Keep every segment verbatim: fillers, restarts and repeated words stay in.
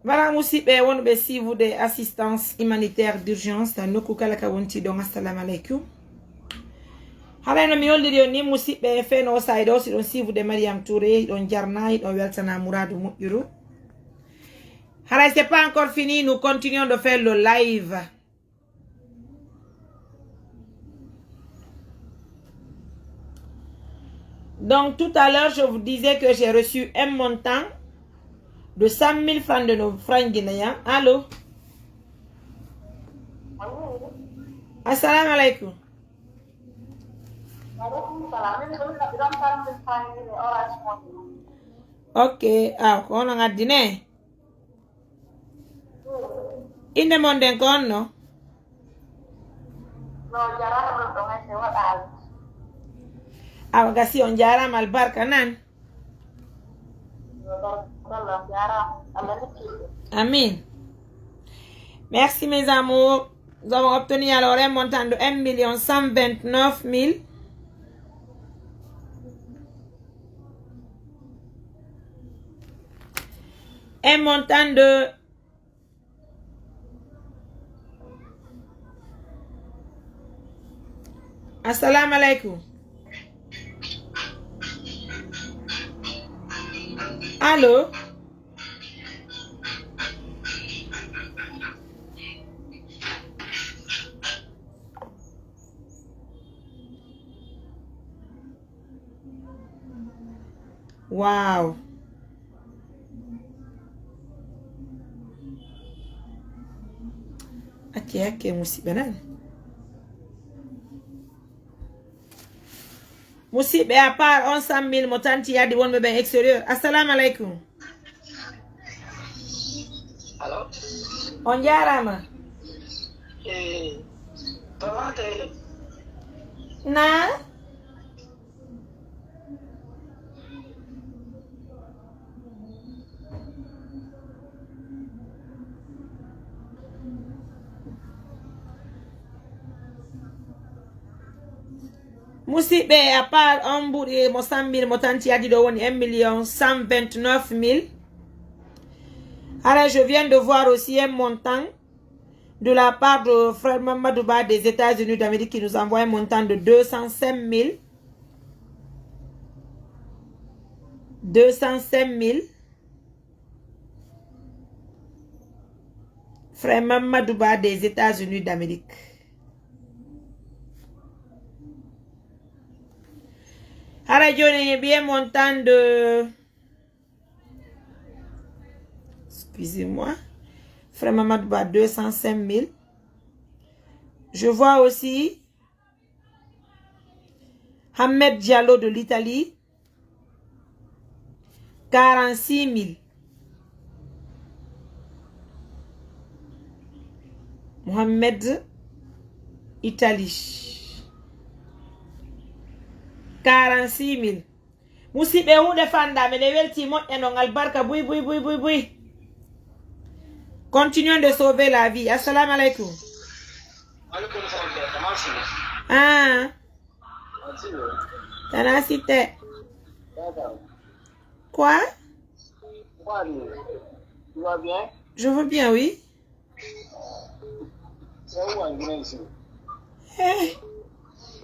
Voilà, musidɓe wonɓe siifude assistance humanitaire d'urgence nokku kala ka wonti ɗon, assalamu aleykum. Haray no mi holliri on ni, musidɓe, feno sa'i ɗo, si ɗon siifude Mariam Touré, ɗon jarna, ɗon weltana muradu moƴƴuru. Haray, c'est pas encore fini, nous continuons de faire le live. Donc, tout à l'heure, je vous disais que j'ai reçu un montant de cent mille francs de nos francs guinéens. Allô? Assalamu alaikum. Ok, ah, ko onon addi ne? Innde mon nden ko honno? Awa gasi, on jaaraama, albarka nan. Amin. Merci mes amours. Nous avons obtenu alors un montant de un million cent vingt-neuf mille. Un montant de Assalamu alaikum. Allô? Wow. Acce, acce, musidɓe nan. Musidɓe, à part on cent mille mo tanti yadi wonɓe ɓen extérieur. Assalamu alaikum. Allô? On jaaraama. Eh, to wate? Na? Musidɓe, à part on mbuɗi mo cent mille mo tanti addi ɗo woni un million cent vingt-neuf mille. Alors, je viens de voir aussi un montant de la part de frère Mamadou Ba des États-Unis d'Amérique qui nous envoie un montant de deux cent cinq mille. Deux cent cinq mille. Frère Mamadou Ba des États-Unis d'Amérique. Hara joni, il y a bien montant de Excusez-moi. Frère Mamadou Ba, deux cent cinq mille. Je vois aussi Ahmed Diallo de l'Italie, quarante-six mille. Mohamed, Italie, quarante-six mille. Musidɓe, huunde fanda, miɗen welti moƴƴa non, albarka buy, buy, buy, buy, buy. Continuons de sauver la vie. Assalamu alaikum. Alaikum salam, Tanasi. Ah. Tanasi te. Quoi? Tu vas bien? Je veux bien, oui. C'est où en Guinée ici? Eh,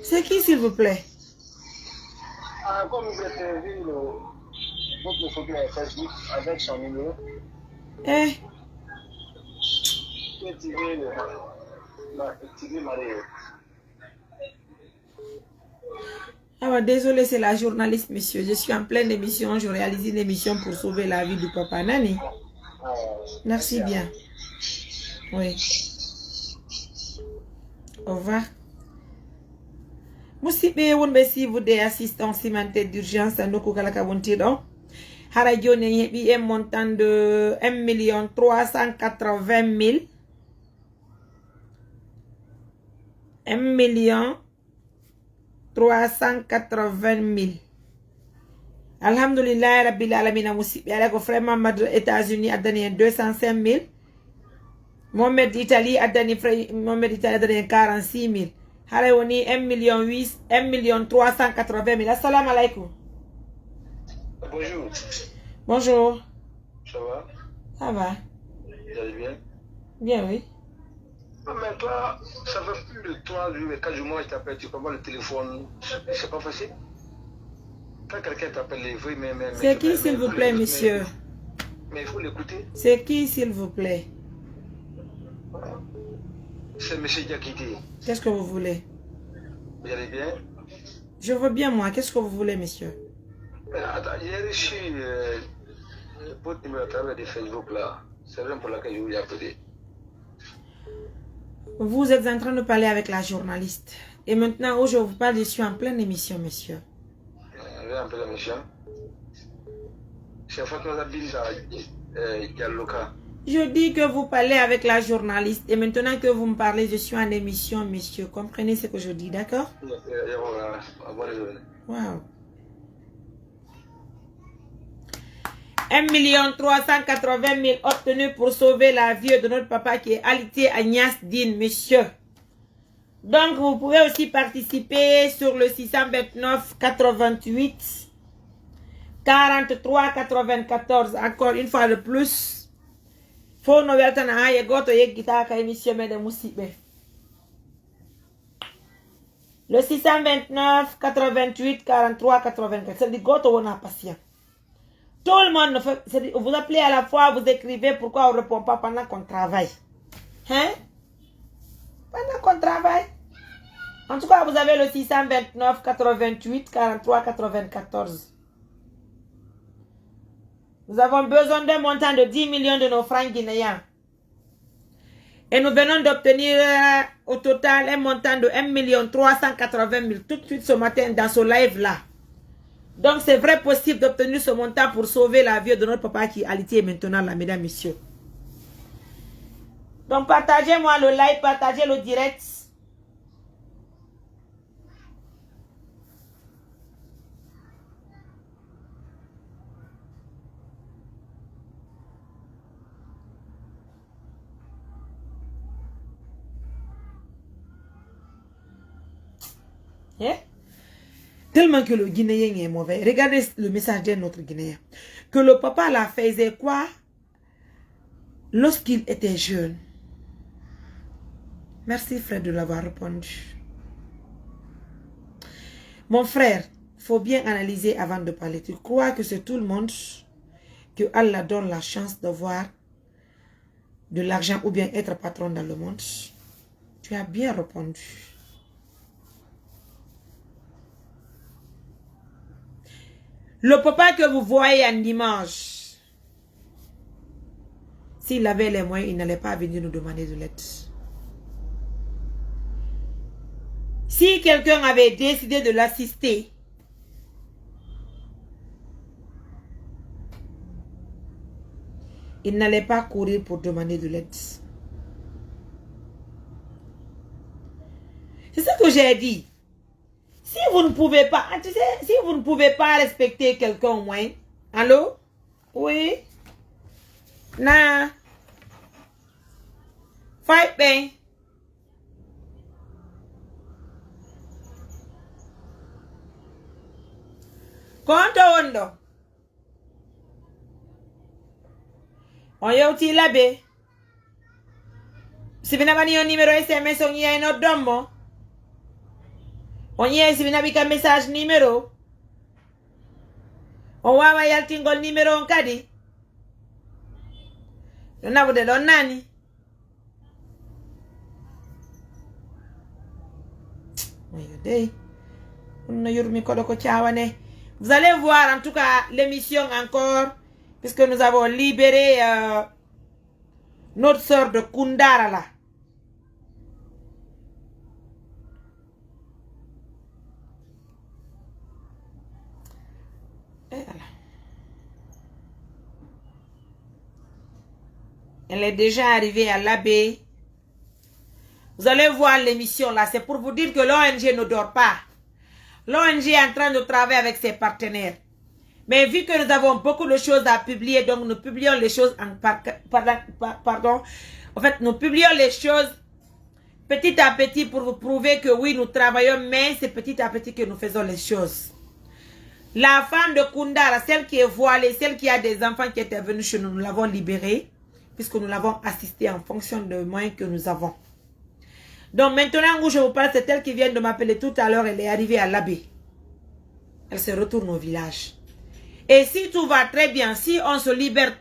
c'est qui, s'il vous plaît? Ah, comme j'ai prévu le, votre photo à Facebook avec son numéro. Eh. Que tu veux le, la, tu veux marier. Ah, désolé, c'est la journaliste, monsieur. Je suis en pleine émission. Je réalise une émission pour sauver la vie du papa Nani. Merci bien. Oui. Au revoir. Musidɓe wonɓe siifude assistance humanitaire d'urgence nokku kala ka wontirɗo. Hara joni en heɓi un montant de un million trois cent quatre-vingt mille. Un million trois cent quatre-vingt mille. Alhamdulillahi Rabbil Alamina, musidɓe. Ala ko frère Mamadou États-Unis addani en deux cent cinq mille. Mohamed Italie addani, frère Mohamed Italie addani en quarante-six mille. Haray woni un million huit, un million trois cent quatre-vingt mille. Assalamu alaikum. Bonjour. Bonjour. Ça va? Ça va. Vous allez bien ? Bien, oui. Non, mais toi, ça fait plus de trois jours et quatre jours, moi, je t'appelle, tu prends pas le téléphone. C'est pas facile. Quand quelqu'un t'appelle, il faut, mais, mais, mais, C'est qui, mais, s'il mais, vous plaît, mais, monsieur ? Mais il faut l'écouter. C'est qui, s'il vous plaît ? C'est monsieur Diakité. Qu'est-ce que vous voulez ? Vous allez bien ? Je veux bien, moi. Qu'est-ce que vous voulez, monsieur ? Euh, Attends, j'ai reçu euh, votre numéro à travers de Facebook là. C'est la raison pour laquelle je vous ai appelé. Vous êtes en train de parler avec la journaliste. Et maintenant, où je vous parle, je suis en pleine émission, monsieur. Euh, J'ai appelé monsieur. C'est Fatmata Binta euh, Diallo Ka. Je dis que vous parlez avec la journaliste. Et maintenant que vous me parlez, je suis en émission, monsieur. Comprenez ce que je dis, d'accord ? Euh, euh, voilà. Bonne journée. Wow. Un million trois cent quatre-vingt mille obtenus pour sauver la vie de notre papa qui est alité à Nias Din, monsieur. Donc, vous pouvez aussi participer sur le six cent vingt-neuf quatre-vingt-huit quarante-trois quatre-vingt-quatorze. Encore une fois de plus, fof no weltana haa e gooto yeggitaaka émission meɗen, musidɓe. Le six cent vingt-neuf quatre-vingt-huit quarante-trois quatre-vingt-quatre. C'est-à-dire, gooto wona patient. Tout le monde, ne fait- c'est-à-dire, vous appelez à la fois, vous écrivez, pourquoi on ne répond pas pendant qu'on travaille ? Hein ? Pendant qu'on travaille. En tout cas, vous avez le six cent vingt-neuf quatre-vingt-huit quarante-trois quatre-vingt-quatorze. Nous avons besoin d'un montant de dix millions de nos francs guinéens. Et nous venons d'obtenir euh, au total un montant de un million trois cent quatre-vingt mille tout de suite ce matin dans ce live-là. Donc, c'est vrai possible d'obtenir ce montant pour sauver la vie de notre papa qui est alité maintenant là, mesdames, messieurs. Donc, partagez-moi le live, partagez le direct. Hein ? Tellement que le Guinéen est mauvais. Regardez le message d'un autre Guinéen. Que le papa là faisait quoi lorsqu'il était jeune ? Merci, frère, de l'avoir répondu. Mon frère, faut bien analyser avant de parler. Tu crois que c'est tout le monde que Allah donne la chance d'avoir de l'argent ou bien être patron dans le monde ? Tu as bien répondu. Le papa que vous voyez en image, s'il avait les moyens, il n'allait pas venir nous demander de l'aide. Si quelqu'un avait décidé de l'assister, il n'allait pas courir pour demander de l'aide. C'est ce que j'ai dit. Si vous ne pouvez pas, tu sais, si vous ne pouvez pas respecter quelqu'un au moins, allô ? Oui ? Na. Fight, ben. Ko honto woni ɗo? On yewti Labe. Si mi naɓani on numéro S M S, on yiyay noddon mo. On yiyay si mi naɓi ka message numéro. On waawa yaltingol numéro on kadi. No naɓude ɗon nani. Ayo dey. Ɗum no yurmi koɗo ko cawane. Vous allez voir en tout cas l'émission encore, puisque nous avons libéré euh, notre sœur de Koundara là. Et voilà. Elle est déjà arrivée à Labe. Vous allez voir l'émission là, c'est pour vous dire que l'O N G ne dort pas. L'O N G est en train de travailler avec ses partenaires. Mais vu que nous avons beaucoup de choses à publier, donc nous publions les choses en par, par- par- pardon. En fait, nous publions les choses petit à petit pour vous prouver que oui, nous travaillons, mais c'est petit à petit que nous faisons les choses. La femme de Koundara, celle qui est voilée, celle qui a des enfants qui étaient venus chez nous, nous l'avons libérée. puisque nous l'avons assistée en fonction des moyens que nous avons. Donc maintenant où je vous parle, c'est elle qui vient de m'appeler tout à l'heure, elle est arrivée à Labé. Elle se retourne au village. Et si tout va très bien, si on se libère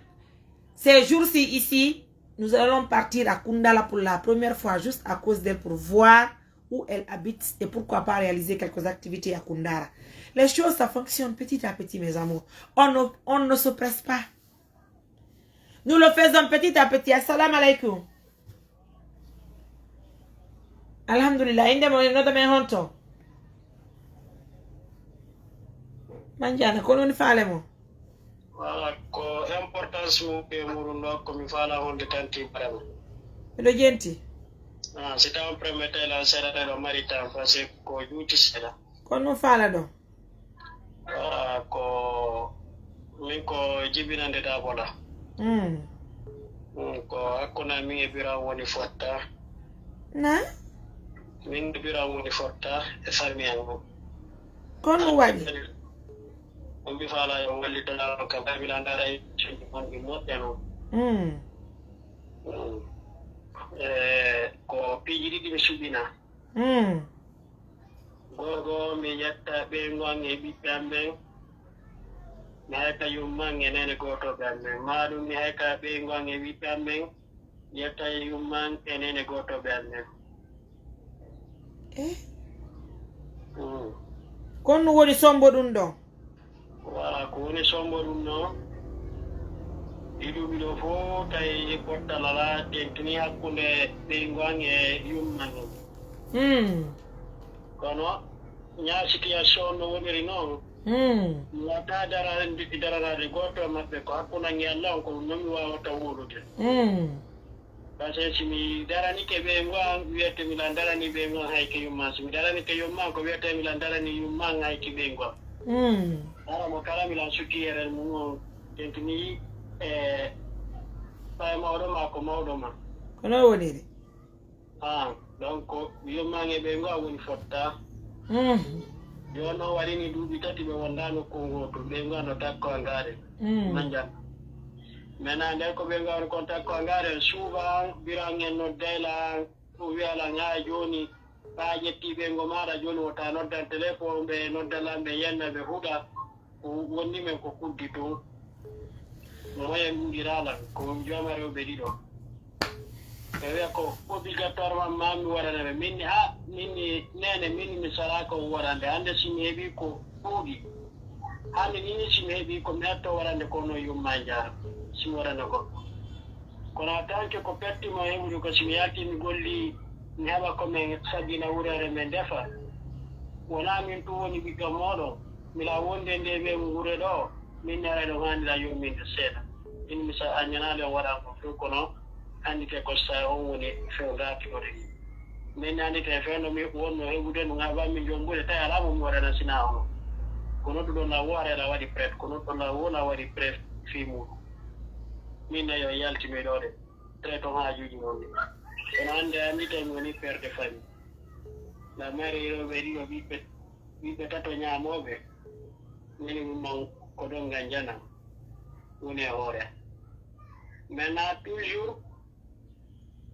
ces jours-ci ici, nous allons partir à Kundala pour la première fois, juste à cause d'elle, pour voir où elle habite et pourquoi pas réaliser quelques activités à Kundala. Les choses, ça fonctionne petit à petit, mes amours. On ne, on ne se presse pas. Nous le faisons petit à petit. Assalamu alaikum. Alhamdulillah. Inde mo, nodda men honto? Manjana, ko woni faale mo? Wala ko importance mum e muɗum ɗo, ko mi faala wonde tanti barema. Miɗo jenti. Ah, si tawa premier télé seeɗa ɗo mari temps, parce que ko juuti seeɗa. Kono ɗum faala ɗo? Ah, ko min ko jibinande dabola. Mm. Mm, ko hakkunde min e bira woni fotta. Na? Min e bira woni fotta e famille am. Kono ɗum waɗi? On mi faala yo wallitanaɗo ka babila ndara e gonɗi moƴƴa noon. Mm. Mm. Eh, ko piiji ɗiɗi mi suɓina. Mm. Gogo mi yetta ɓeyngu am e ɓiɓɓe am ɓen. Mi hayka yumma am e nene gotoɓe am ɓen. Maɗum mi hayka ɓeyngu am e ɓiɓɓe am ɓen. Yetta e yumma am e nene gotoɓe am ɓen. Eh? Mm. Kono ɗum woni sombo ɗum ɗon? Wala ko woni sombo ɗum ɗo. Ɗi duuɓi ɗo fof tawi pottal alaa, teŋtini hakkunde ɓeyngu am e yumma am. Mm. Kono ñaa situation no woniri noon, Mm. mi wata dara, daranaade gooto e maɓɓe, ko hakkunde am e Allah on, ko ɗum noon mi waawata wowlude. Mm. Parce que si mi daranike ɓeyngu am, wiyete mi lan darani ɓeyngu am hay ke yumma am. Si mi daranike yumma am, ko wiyete mi lan darani yumma am hay ke ɓeyngu am. Mm. Hara mo kala mi lan sukki yerel mum on, teŋtini e ɓay mawɗo ma ko mawɗo ma. Ko noon woniri. Ah, donc yumma am e ɓeyngu am woni fotta. Mm. Jooni o waɗini duuɓi tati ɓe wondaa nokku ngootu, ɓeyngu am no takko a ngaare. Mm. Manjan. Maintenant nder ko ɓeyngu am woni kon takko a ngaare, souvent bira am en nodday lan, o wiya lan haa jooni, ɓa ƴetti ɓeyngu maaɗa jooni wota noddan téléphone, ɓe nodda lan, ɓe yenna, ɓe huɗa. Ko wonni men ko kuddi tun. Moyen ɗuɗira lan, ko jooma rewɓe ɗiɗo. Ɓe wiya ko obligatoirement ma mi waɗana ɓe. Min ni, ha, min ni, nene, min ni mi salaaka o waɗande. Hannde si mi heɓi ko ɗuuɗi. Hannde ni, ni si mi heɓi ko mi atto waɗande ko no yumma njaara. Si mi waɗana goɗɗo. Kono en tant que ko perti mo heɓude ko si mi yalti mi golli, mi heɓa ko min saggina wurere min ndefa. Wonaa min tun woni ɓiɗɗo mooɗon. Mila wonde nde ɓe wure ɗo, min nara ɗo haanira yurminde seeɗa. Min mi sa a ñanaade on waɗa ko few kono anndite ko sa on woni few gaatuɗo de. Min anndite few no mi wonno heɓude no ngaba min jombude tawi alaa mo mi waɗana sina ono. Ko nodduɗo na wo ara waɗi prête, ko nodduɗo na wo na waɗi prête fii muɗum. Min ne yo yalti mi ɗo de. Traite on haajuuji mon ɗi. Kono hannde anndite mi woni père de famille. Na mari rewɓe ɗiɗo ɓiɓɓe, ɓiɓɓe tato ñaamooɓe. Min mum ko ɗon ngam janam woni e hoore am. Maintenant toujours,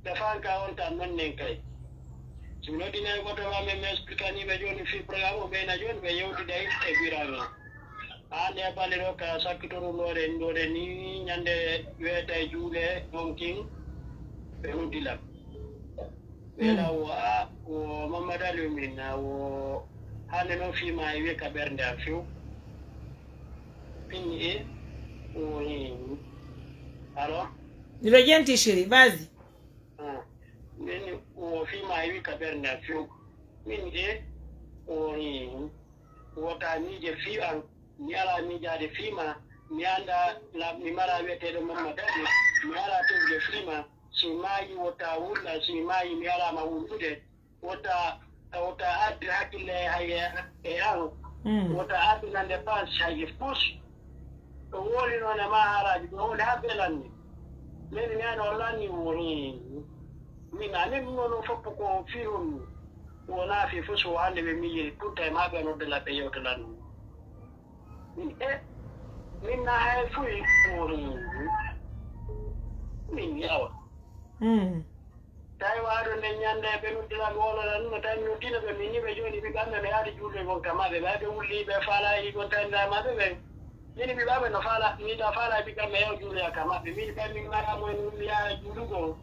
ɓe fanka on tan noon nen kay. Si mi noddinay goto ma, min mi expliquani ɓe jooni fii programme o, ɓeyna jooni ɓe yewtiday e biran o. Haa nde balɗe ɗo ka sakkitoru ɗoɗe, ɗoɗe ni ñande weeta e juuɗe ɗon kin, ɓe noddi lan. Ɓe la wo a, wo Mamadou Aliou min, a wo hannde noon fii ma e wiye ka ɓernde am few. Min e, o, allo? Miɗo jenti, chéri, vas-y. Ah, min o fii ma e wi ka ɓernde am few. Min e, o, wota miije fii an, mi alaa miijaade fii ma, mi annda la, mi mara wiyeteeɗo Mamadou Aliou, mi alaa tewde fii ma, si maayi wota wulla, si maayi mi alaa ma wullude, wota, wota addi hakkille hay e an, Mm. wota addinande paas hay e puus. Ɗo woli noon e ma haalaaji ɗo woni haa belanni. Min neno lanni woni. Min anin noon fof ko firun. Wona fi fof so hannde ɓe miijiri tutta e maɓɓe nodde laɓɓe yewta lanni. Min e, min na hay fuy woni. Min Mm. Tawi waɗo nden ñande ɓe noddira mi wolola ɗum, no tawi mi noddino ɓe, min ni ɓe jooni ɓiɓɓe am ɓe, mi yaade juulde gon ka maɓɓe, ɓe ɓe wulli, ɓe faala yi gon tawi nda maɓɓe ɓe. Min ɓiɓɓe am ɓe no faala, min da faala ɓiɓɓe am ɓe yaw juulde ka maɓɓe. Min ɓe min mara mo en mi yaara juulugo.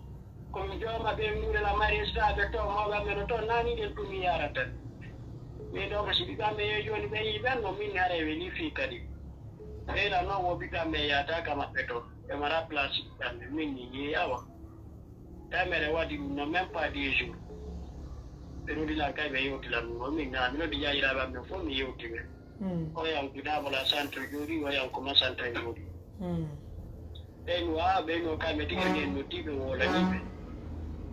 Ko mi jooma ɓe muure la mari sa ɓe to mawɓe am ɓe no to nani ɗen ɗum mi yaarata. Min donc si ɓiɓɓe am ɓe yehi jooni ɓe yi ɓen no min haray ɓe lifi kadi. Ɓeyda noon wo ɓiɓɓe am ɓe yaata ka maɓɓe to. Ɓe mara place ɓiɓɓe am ɓe min ni yehi awa. Tawi meɗen waɗi ɗum no même pas deux jours. Ɓe noddi lan kay ɓe yewti lan ɗum. Min na mi noddi jaayiraaɓe am ɓen fof mi yewti ɓe. Mm. Oyan ko Dabola centre jooɗi, oyan ko ma centre jooɗi. Mm. Ɓen wa, ɓen o kay mi tigi nden noddi ɓe wolani ɓe.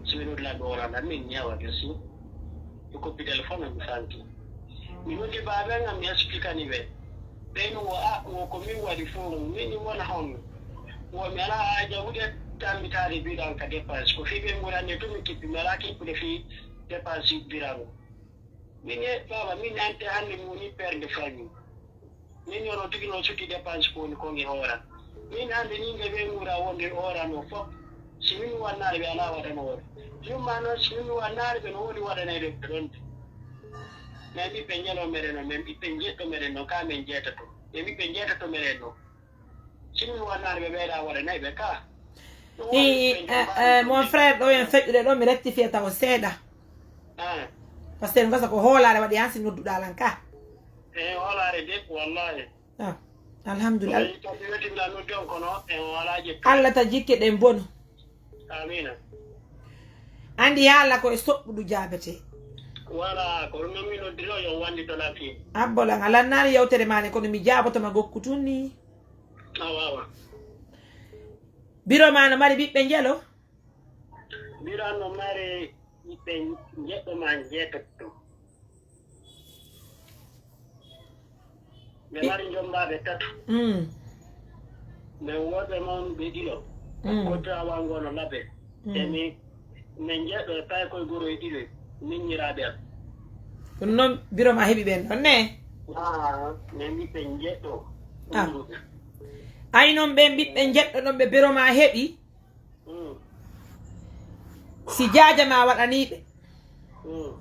Si ɓe noddi lan ɓe wolana min ñawa ɓe si. Ɓe koppi téléphone mi fanti. Mi noddi baaɓe ngam mi expliquani ɓe. Ɓen wo a, wo ko min waɗi fof mum. Min ni wona hon. Wo mi ala haaja wuɗe tambitaade mbiɗan ka dépense. Ko fii ɓe ngurande to mi kippi, mi ala kippude fii dépense mbiɗan. Min e baaba, min ante hannde mi woni père de famille. Min yono tigi no sutti dépense ko woni kon e hoora. Min hannde ni nde ɓe nguura wonde e hoora no fof. Si min wannaade ɓe alaa waɗanooɓe. Yumma noon si min wannaade ɓe no woni waɗanayde ɓe ɗon. Min ɓiɓɓe njelo meɗen noon, min ɓiɓɓe njeɗɗo meɗen noon, ka min jeetato. Min ɓiɓɓe njeetato meɗen noon. Si min wannaade ɓe ɓeyɗa waɗanay ɓe ka. Ɗum woni I, ɓe eh, jombaani eh, mon ɗum. Frère ɗo en feƴƴude ɗo mi rectifie taw seeɗa. Ah. Parce que en gasa ko hoolaare waɗi han si nodduɗa lan ka. Eh, hoolaare de, wallahi. Ah, alhamdulillah. Ay, tawi wetinda noddi on kono en wala jikka. Allah ta jikke ɗen bonu. Amina. Andi haala ko e soɓɓudu jaabete. Wala, ko ɗum noon mi noddino yo wandi to lafi. Abbolan, a lannaani yewtere maa ne, kono mi jaaboto ma gokku tun ni. Awa, awa. Biro ma no mari ɓiɓɓe njelo? Biro no mari ɓiɓɓe njeɗɗo ma njeetato. Ɓe mari jombaaɓe tato. Mm. Men worɓe mawnuɓe ɗiɗo. Mm. Ko tawa ngono labe. Mm. E mi, men jeɗɗo e paykoye goro e ɗiɗo. Min ñiraaɓe am. Ɗum noon biro ma heɓi ɓen ɗon ne? Ah, men ɓiɓɓe jeɗɗo. Ah. Ay noon ɓen ɓiɓɓe jeɗɗo ɗon ɓe biro ma heɓi? Mm. Si jaaja ma waɗanii ɓe, mm,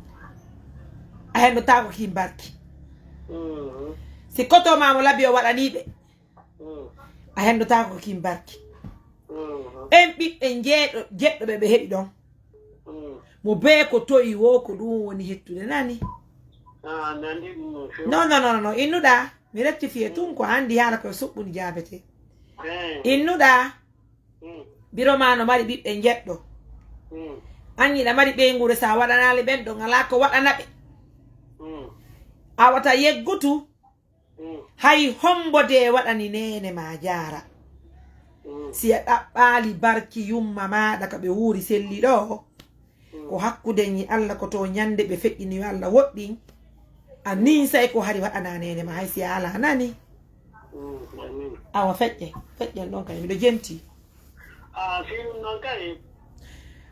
a henndotaako kin barki. Mm. Si koto ma mo labi o waɗanii ɓe, mm, a henndotaako kin barki. Mm. Ɓen ɓiɓɓe jeeɗo, jeɗɗo ɓe ɓe heɓi ɗon. Mm. Mo bee ko toyi wo ko ɗum woni hettude nani? Ah, nandi ɗum no feewi. Non, non, non, non. Innuɗaa, mi rectifie tun ko anndi haala ko suɓɓundi jaabete. Eh. Innuɗaa, mm, biro ma no mari ɓiɓɓe njeɗɗo. Mm. An hiɗa mari ɓeynguure, sa waɗanaali ɓen ɗon, alaa ko waɗana ɓe. Mm. A wata yeggutu. Mm. Hay hombo de waɗani neene ma jaara. Mm. Si a ɗaɓɓaali barki yumma maaɗa ka ɓe wuuri selli ɗo, mm, ko hakkunde ñi Allah ko to ñande ɓe feƴƴini yo Allah woɗɗin. A ninsay ko hari waɗana neene ma hay si a alaa nani. Mm, amin. Awa feƴƴe, feƴƴen ɗon kadi miɗo jenti. Ah, si ɗum noon kay.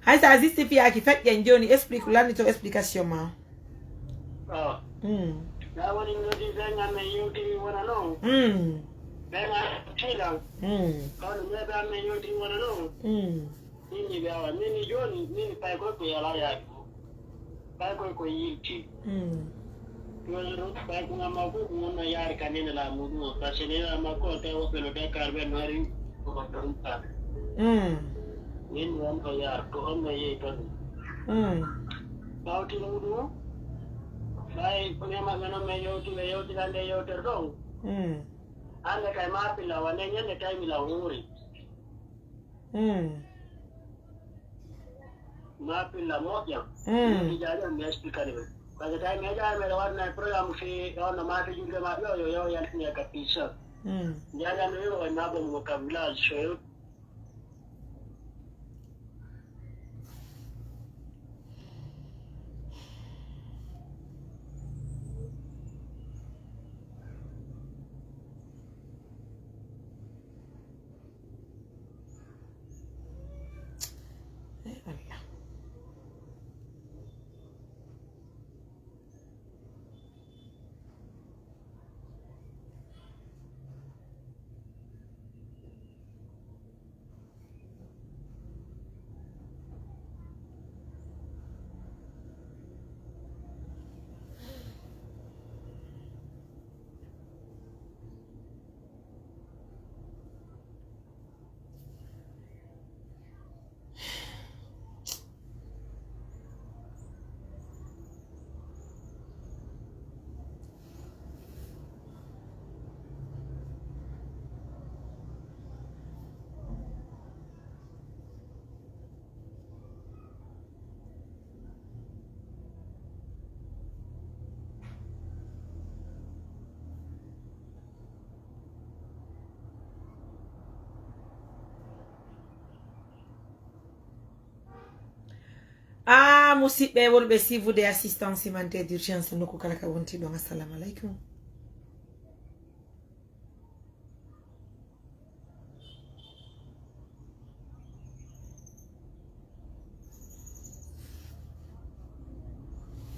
Hay sa justifiaki feƴƴen jooni explique lanni to explication ma. Ah. Mm. Na woni mi noddi ɓen amen yewtiri wona noon. Mm. Ɓen a tiilan. Mm. Kono ɓe ɓe amen yewtiri wona noon. Mm. Min ni ɓe awa. Min ni jooni, min ni pay ko ko yala yaade. Pay ko ko yilti. Mm. Ɗum ɗum, ɓay ko ngamma ko ko wonno yaari ka nene laamu ɗum on. Parce que nene laamu ko on tawi woɓɓe no Dakar ɓe no ari ko ɗum ka. Mm. Min mi wonno yaar ko on no yehi ton. Mm. Ɓawti ɗum ɗum. Ɓay ko ne maɓɓe noon men yewti, ɓe yewtirande yewtere ɗon. Mm. Hannde kay ma pilla wane ñande tawi mi law huuri. Mm. Ma pilla moƴƴa. Mm. Mi jaajam mi expliquer ɓe. Parce que tawi mi jaajam meɗa waɗna programme fi on no ma fi julde ma ɓe yo yo yaltine ka puissance. Mm. Jaajam mi o ma bon mo ka village so yo. Eh, Allah. Musidɓe wonɓe suivre des assistants humanitaires d'urgence nokku kala ka wonti ɗon, assalamu aleykum.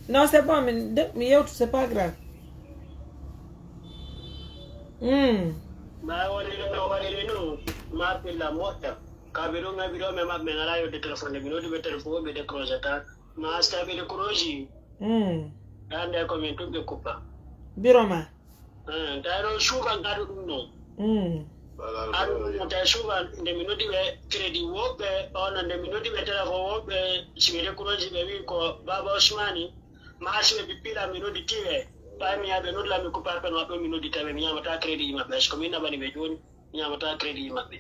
Non, c'est bon, min de- mi yewtu, c'est pas grave. Hmm. Ma woni no waɗiri no ma pilla moƴƴa. Kabiru ngabiru me maɓɓe ngala yodde téléphone, mi nodi ɓe téléphone ɓe décroché ta. Ma asta ɓe décroché. Hmm. Dande ko min tun ɓe kuppa. Biro ma. Eh, tawi noon suuban adu ɗum noon. Hmm. Adu ɗum noon tawi suuban nde mi noddi ɓe crédit woɓɓe, ono nde mi noddi ɓe téléphone woɓɓe, si mi décroché ɓe wi ko Baba Ousmane, ma si ɓe bippila mi noddi tiwe, ɓay mi yaɓe noddi la mi coupe appel maɓɓe mi noddi tawi mi ñamata crédit maɓɓe, est-ce que min naɓani ɓe jooni? Ñamata crédit maɓɓe.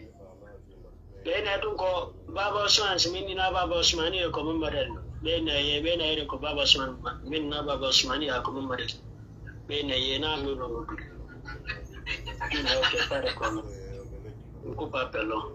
Ɓe ne ɗum ko Baba Ousmane, si min nina Baba Ousmane e ko Mamadou. Ɓe ne ye, ɓe ne yere ko Baba Ousmane, min na Baba Ousmane ya ko Mamadou. Ɓe ne ye na mi no noddude. Min hewte fare kono. Ɗum ko appel o.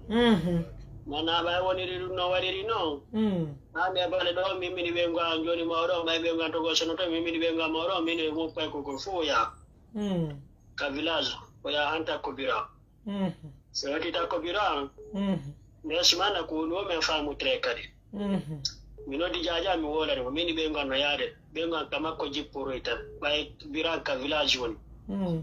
Mhm. Mana ɓay woniri ɗum no waɗiri no. Mm. Hande bale ɗo min mini ɓe ngo an joni mawɗo, ɓay ɓe ngo an togo sono to min mini ɓe ngo an mawɗo, min e mo pay ko ko fo ya. Mm. Ka village, o ya hanta ko bira. Mhm. So wati ta ko bira. Mhm. Nde sumana ko ɗo men famu tre kadi. Mhm. Mi noddi jaja mi wolani mo, min ɓe ngo an no yaade. Ɓe ngo an ka makko jipporoy tan. Ɓay bira ka village woni. Mm.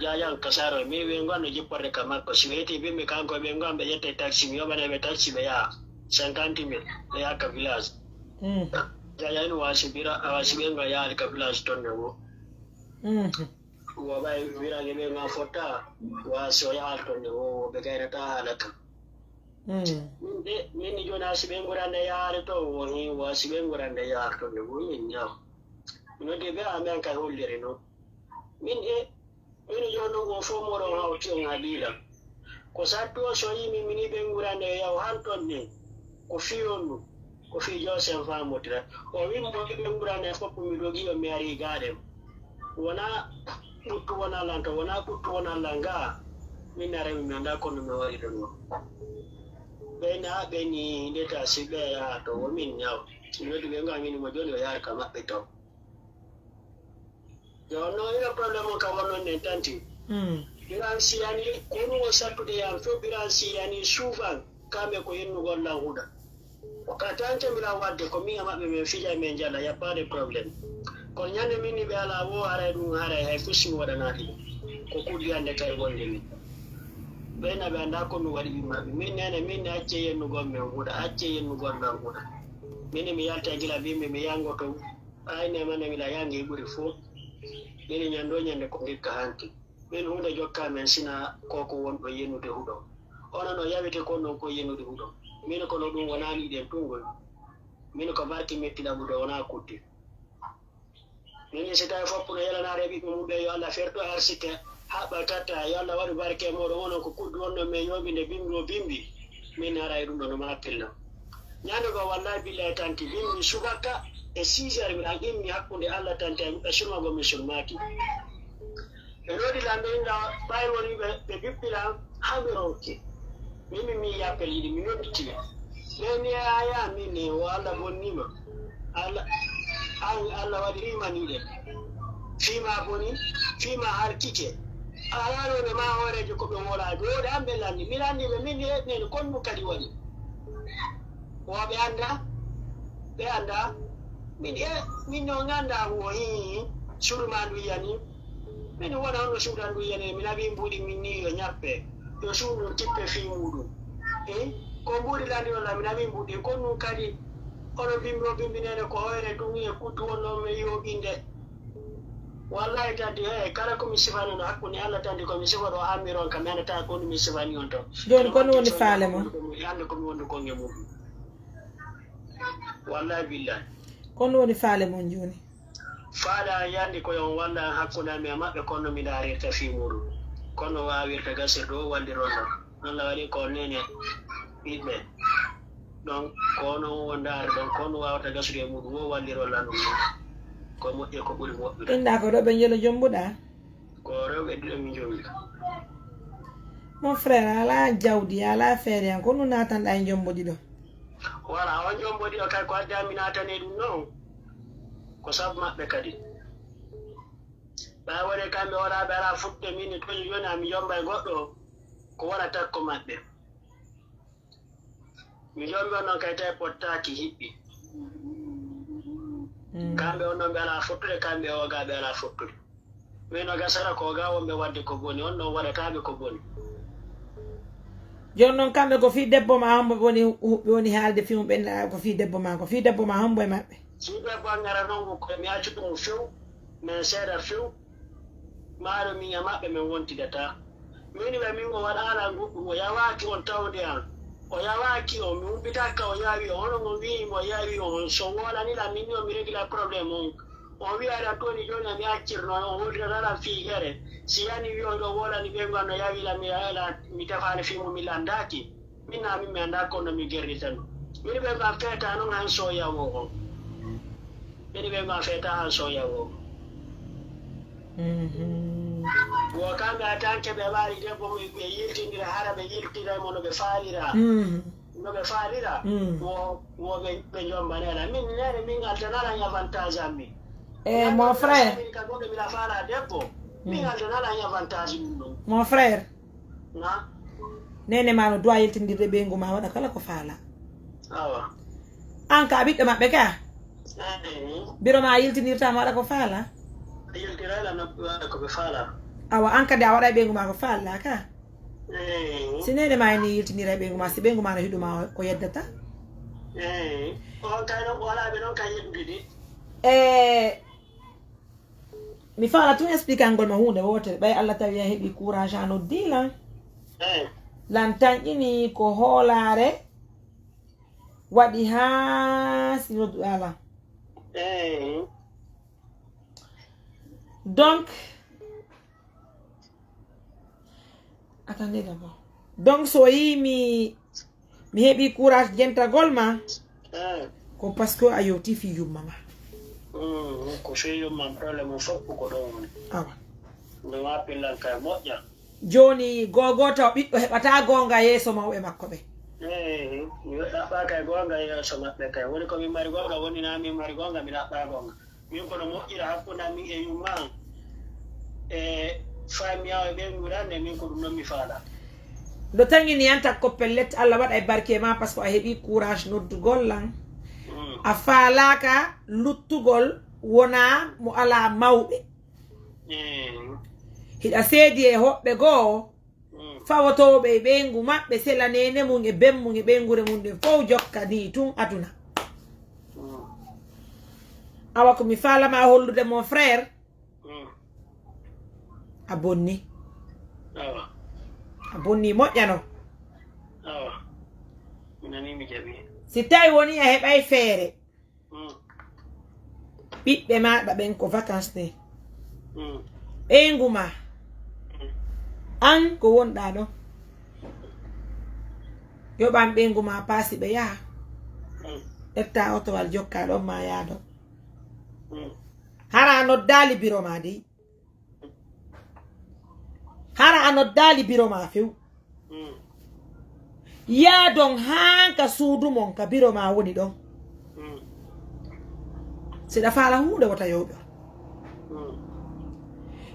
Jaja an ka saro, min ɓe ngo an no jipporde ka makko. Si weti ɓe mi kanko ɓe ngo an ɓe ƴette taxi, mi yoɓane ɓe taxi ɓe yaha cinquante mille, ɓe yaha ka village. Mm. Jaja en wasi bira, a wasi ɓe ngo yaade ka village tonne wo. Mhm. Wo ɓay wirange ɓe ma fotta, wa so yaha tonne wo, wo ɓe gaynata haala kan. Mm. Min de, min ni joni a si ɓe ngurande yaare to, wo hi, wa si ɓe ngurande yaare to, nde wo min ñaw. Min noddi ɓe, amen kay holliri noon. Min e, min joni ɗum o fof moɗon hawti on haqiila. Ko sattu o so yimi min iɓe ngurande yaw han ton ni. Ko fii on ɗum. Ko fii Joosen faamodira. O wimmo ɓe ɓe ngurande fof mi dogi on mi ari gaaɗe. Wona ɓuttu wona lan to, wona ɓuttu wona lan ga. Min na remi mi annda kono mi waɗi ɗum ɗo. Ɓe na ɓe ni ndeta si ɓe yaha to wo min ñaw. Mi noddi ɓe nga min mo joni o yaari ka maɓɓe to. Yo no ina problème on ka wonnon nen tanti. Mm. Iran siyani konu o sattude yam fof iran siyani souvent kame ko yennugol lan huɗa. Ka tante mbiɗa wadde ko min e maɓɓe min fija min jala y a pas de problème. Kono ñande min ni ɓe ala wo haray ɗum haray hay fof simi waɗanaɗi ɗum. Ko kuddiyande kay wonde min. Ɓe na ɓe annda ko mi waɗi ɓe maɓɓe. Min nene min ne acce yennugol men huɗa, acce yennugol lan huɗa. Min mi yalta gila bimɓe mi yangoto. Ay nemane mi la yangi ɓuri fof. Min ñando ñande ko ngikka hanki. Min hunde jokka men sina koko wonɗo yenude huɗo. Onon o yawete kon non ko yenude huɗo. Min kono ɗum wonani ɗen tungol. Min ko barki metti ɗaɓude wona kudde. Min si tawi foppuno yelanare ɓiɓɓe mum ɓe yo Allah ferto arsike haɓɓa tatta yo Allah waɗu barke e moɗon onon ko kuddu wonno men yoɓinde bimbi o bimbi. Min ara e ɗum ɗo no ma pillo. Ñande go wallahi billahi tanti bimbi subaka e six heures mi ɗan immi hakkunde Allah tanti e surma go mi surmaki. Ɓe ɗoɗi lan ɓe inda ɓay woni ɓe ɓe bippila ha ɓe ronki. Min mi mi yappel yiɗi mi nodditi ɓe. Ɓe mi aya min ne o Allah bonnima. Allah an Allah waɗi rimaniɗe. Fima boni, fima harkike. Alano ne ma horejo ko ɓe wola. Ɗoɗe an ɓe lanni. Mi lanni ɓe min ne kon mu kadi waɗi. Wo ɓe anda ɓe anda min e min no ganda wo hi. Suruma ndu yiyani min wona hono suudan ndu yiyani min abi mbuɗi min ni yo ñappe. Yo suudu tippe fi muɗum. E ko mbuɗi landi walla min abi mbuɗi kon nun kadi. Ono bimbi o bimbinede ko hoyre tun e kuddu wonno mi yoɓinde. Wallahi tanti he kala ko mi sifani no hakkunde Allah tanti ko mi sifa ɗo amiron kam mi andata ko mi sifani on to. Joni kon woni faale mon? Hande ko mi wondu konge muɗum. Wallahi billahi. Kon woni faale mon joni? Faale an yandi ko yon walla an hakkunde ami e maɓɓe kono mi darirta fi muɗum. Kono wawirta gasir ɗo walliron non. Non la waɗi ko nene ɓiɓɓe. Donc kono o ndaari ɗon kono wawata gasude e muɗum o walliron lan ɗum. Ko moƴƴe ko ɓuri moƴƴude. Inda ko ɗo ɓe njelo jombuɗa? Ko rewɓe ɗiɗo min jombi. Mon frère, ala jawdi, ala feere an, ko ɗum natanɗa e jombo ɗiɗo? Wala on jombo ɗiɗo kay ko addi ami natane ɗum noon. Ko sabu maɓɓe kadi. Ɓay wone kamɓe wala ɓe ala fuɗɗude min e toñi joni ami jomba e goɗɗo. Ko wala takko maɓɓe. Mi jombi on noon kay tawi pottaaki hiɓɓi. Kamɓe on noon ɓe ala fottude, kamɓe o ga ɓe ala fottude. Min o gasara ko ga wonɓe wadde ko boni, on noon waɗataaɓe ko boni. Jooni noon kamɓe ko fii debbo ma hombo ɓe woni ɓe woni haalde fii mum ɓen ko fii debbo ma ko fii debbo ma hombo e maɓɓe. Fii debbo an ngara noon ko koye mi accu ɗum few, min seeɗa few. Maaɗo min e maɓɓe min wontidataa. Min ɓe min o waɗaala goɗɗum o yawaaki on tawde an. O yawaaki on mi umpitakka o yawi on hono mo wi'i mo yawi on so wolani lan min o mi regila problème on. On wi'ay lan toni joni mi accirno on hollirata lan fii gere. Si yani wi'oy ɗo wolani ɓe ngon no yawi lan mi yawi lan mi tefaali fii mo mi landaaki. Min na min mi anndaa kono mi gerritano. Min ɓe ma feeta non han so yawo on. Min ɓe ma feeta han so yawo on. Wo kamɓe a tan keɓe ɓaari debbo ɓe yiltindira hara ɓe yiltira mo no ɓe faalira. No ɓe faalira. Wo wo ɓe ɓe jombane ala min nere min altanala avantage ammi. Eh, mon frère. Min ka goɗɗo mila faala debbo. Min altanala avantage mum ɗum. Mon frère. Na. Nene ma no doit yiltindirde ɓeyngu ma waɗa kala ko faala. Awa. An ka ɓiɗɗo maɓɓe ka. Biro ma yiltinirta ma waɗa ko faala. Yiltirala no waɗa ko ɓe faala. Awa an kadi a waɗa ɓeyngu ma ko faala ka. Si nene ma ni yiltinira ɓeyngu ma si ɓeyngu ma no hiɗuma ko yeddata. On kay ɗon wala ɓe ɗon kay yeddude. E Mi faala tun explikangol ma huunde wootere ɓay Allah tawi a heɓi courage a noddi lan. Lan tanƴini ko hoolaare waɗi haa si nodduɗa lan. Donc attendez d'abord. Donc so yi mi mi heɓi courage jentagol ma ko parce que a yewti fi yumma ma. Ko fi yumma problème o fof ko ɗon woni. Awa. No ma pillan kay moƴƴa. Joni gogo taw ɓiɗɗo heɓata gonga yeeso mawɓe makko ɓe. Eyi, mi ɗaɓɓa kay gonga yeeso maɓɓe kay woni ko min mari gonga woni na min mari gonga mi ɗaɓɓa gonga. Min kono moƴƴira hakkunde amin e yumma am e faamiyawo e ɓeynguure am nde min ko ɗum noon mi faala. No taŋini yan takko pellet Allah waɗa e barke ma parce que a heɓi courage noddugol lan a faalaka luttugol wona mo ala mawɓe hiɗa seedi e hoɓɓe goo fawotooɓe e ɓeyngu maɓɓe sela neene mum e ben mum e ɓeynguure mum ɗen fof jokka ni tun aduna awa ko mi faalama hollude mon frère a bonni a bonni moƴƴano si tawi woni a heɓay feere ɓiɓɓe maɗa ɓen ko vacance ni ɓeyngu ma an ko wonɗa ɗon yoɓan ɓeyngu ma paasi ɓe yaha ƴetta otowal jokka ɗon ma yaha ɗon hara a noddaali biro ma dey hara a noddaali biro ma few yaadon haa ka suudu mon ka biro ma woni ɗon siɗa faala huunde wota yowɓe on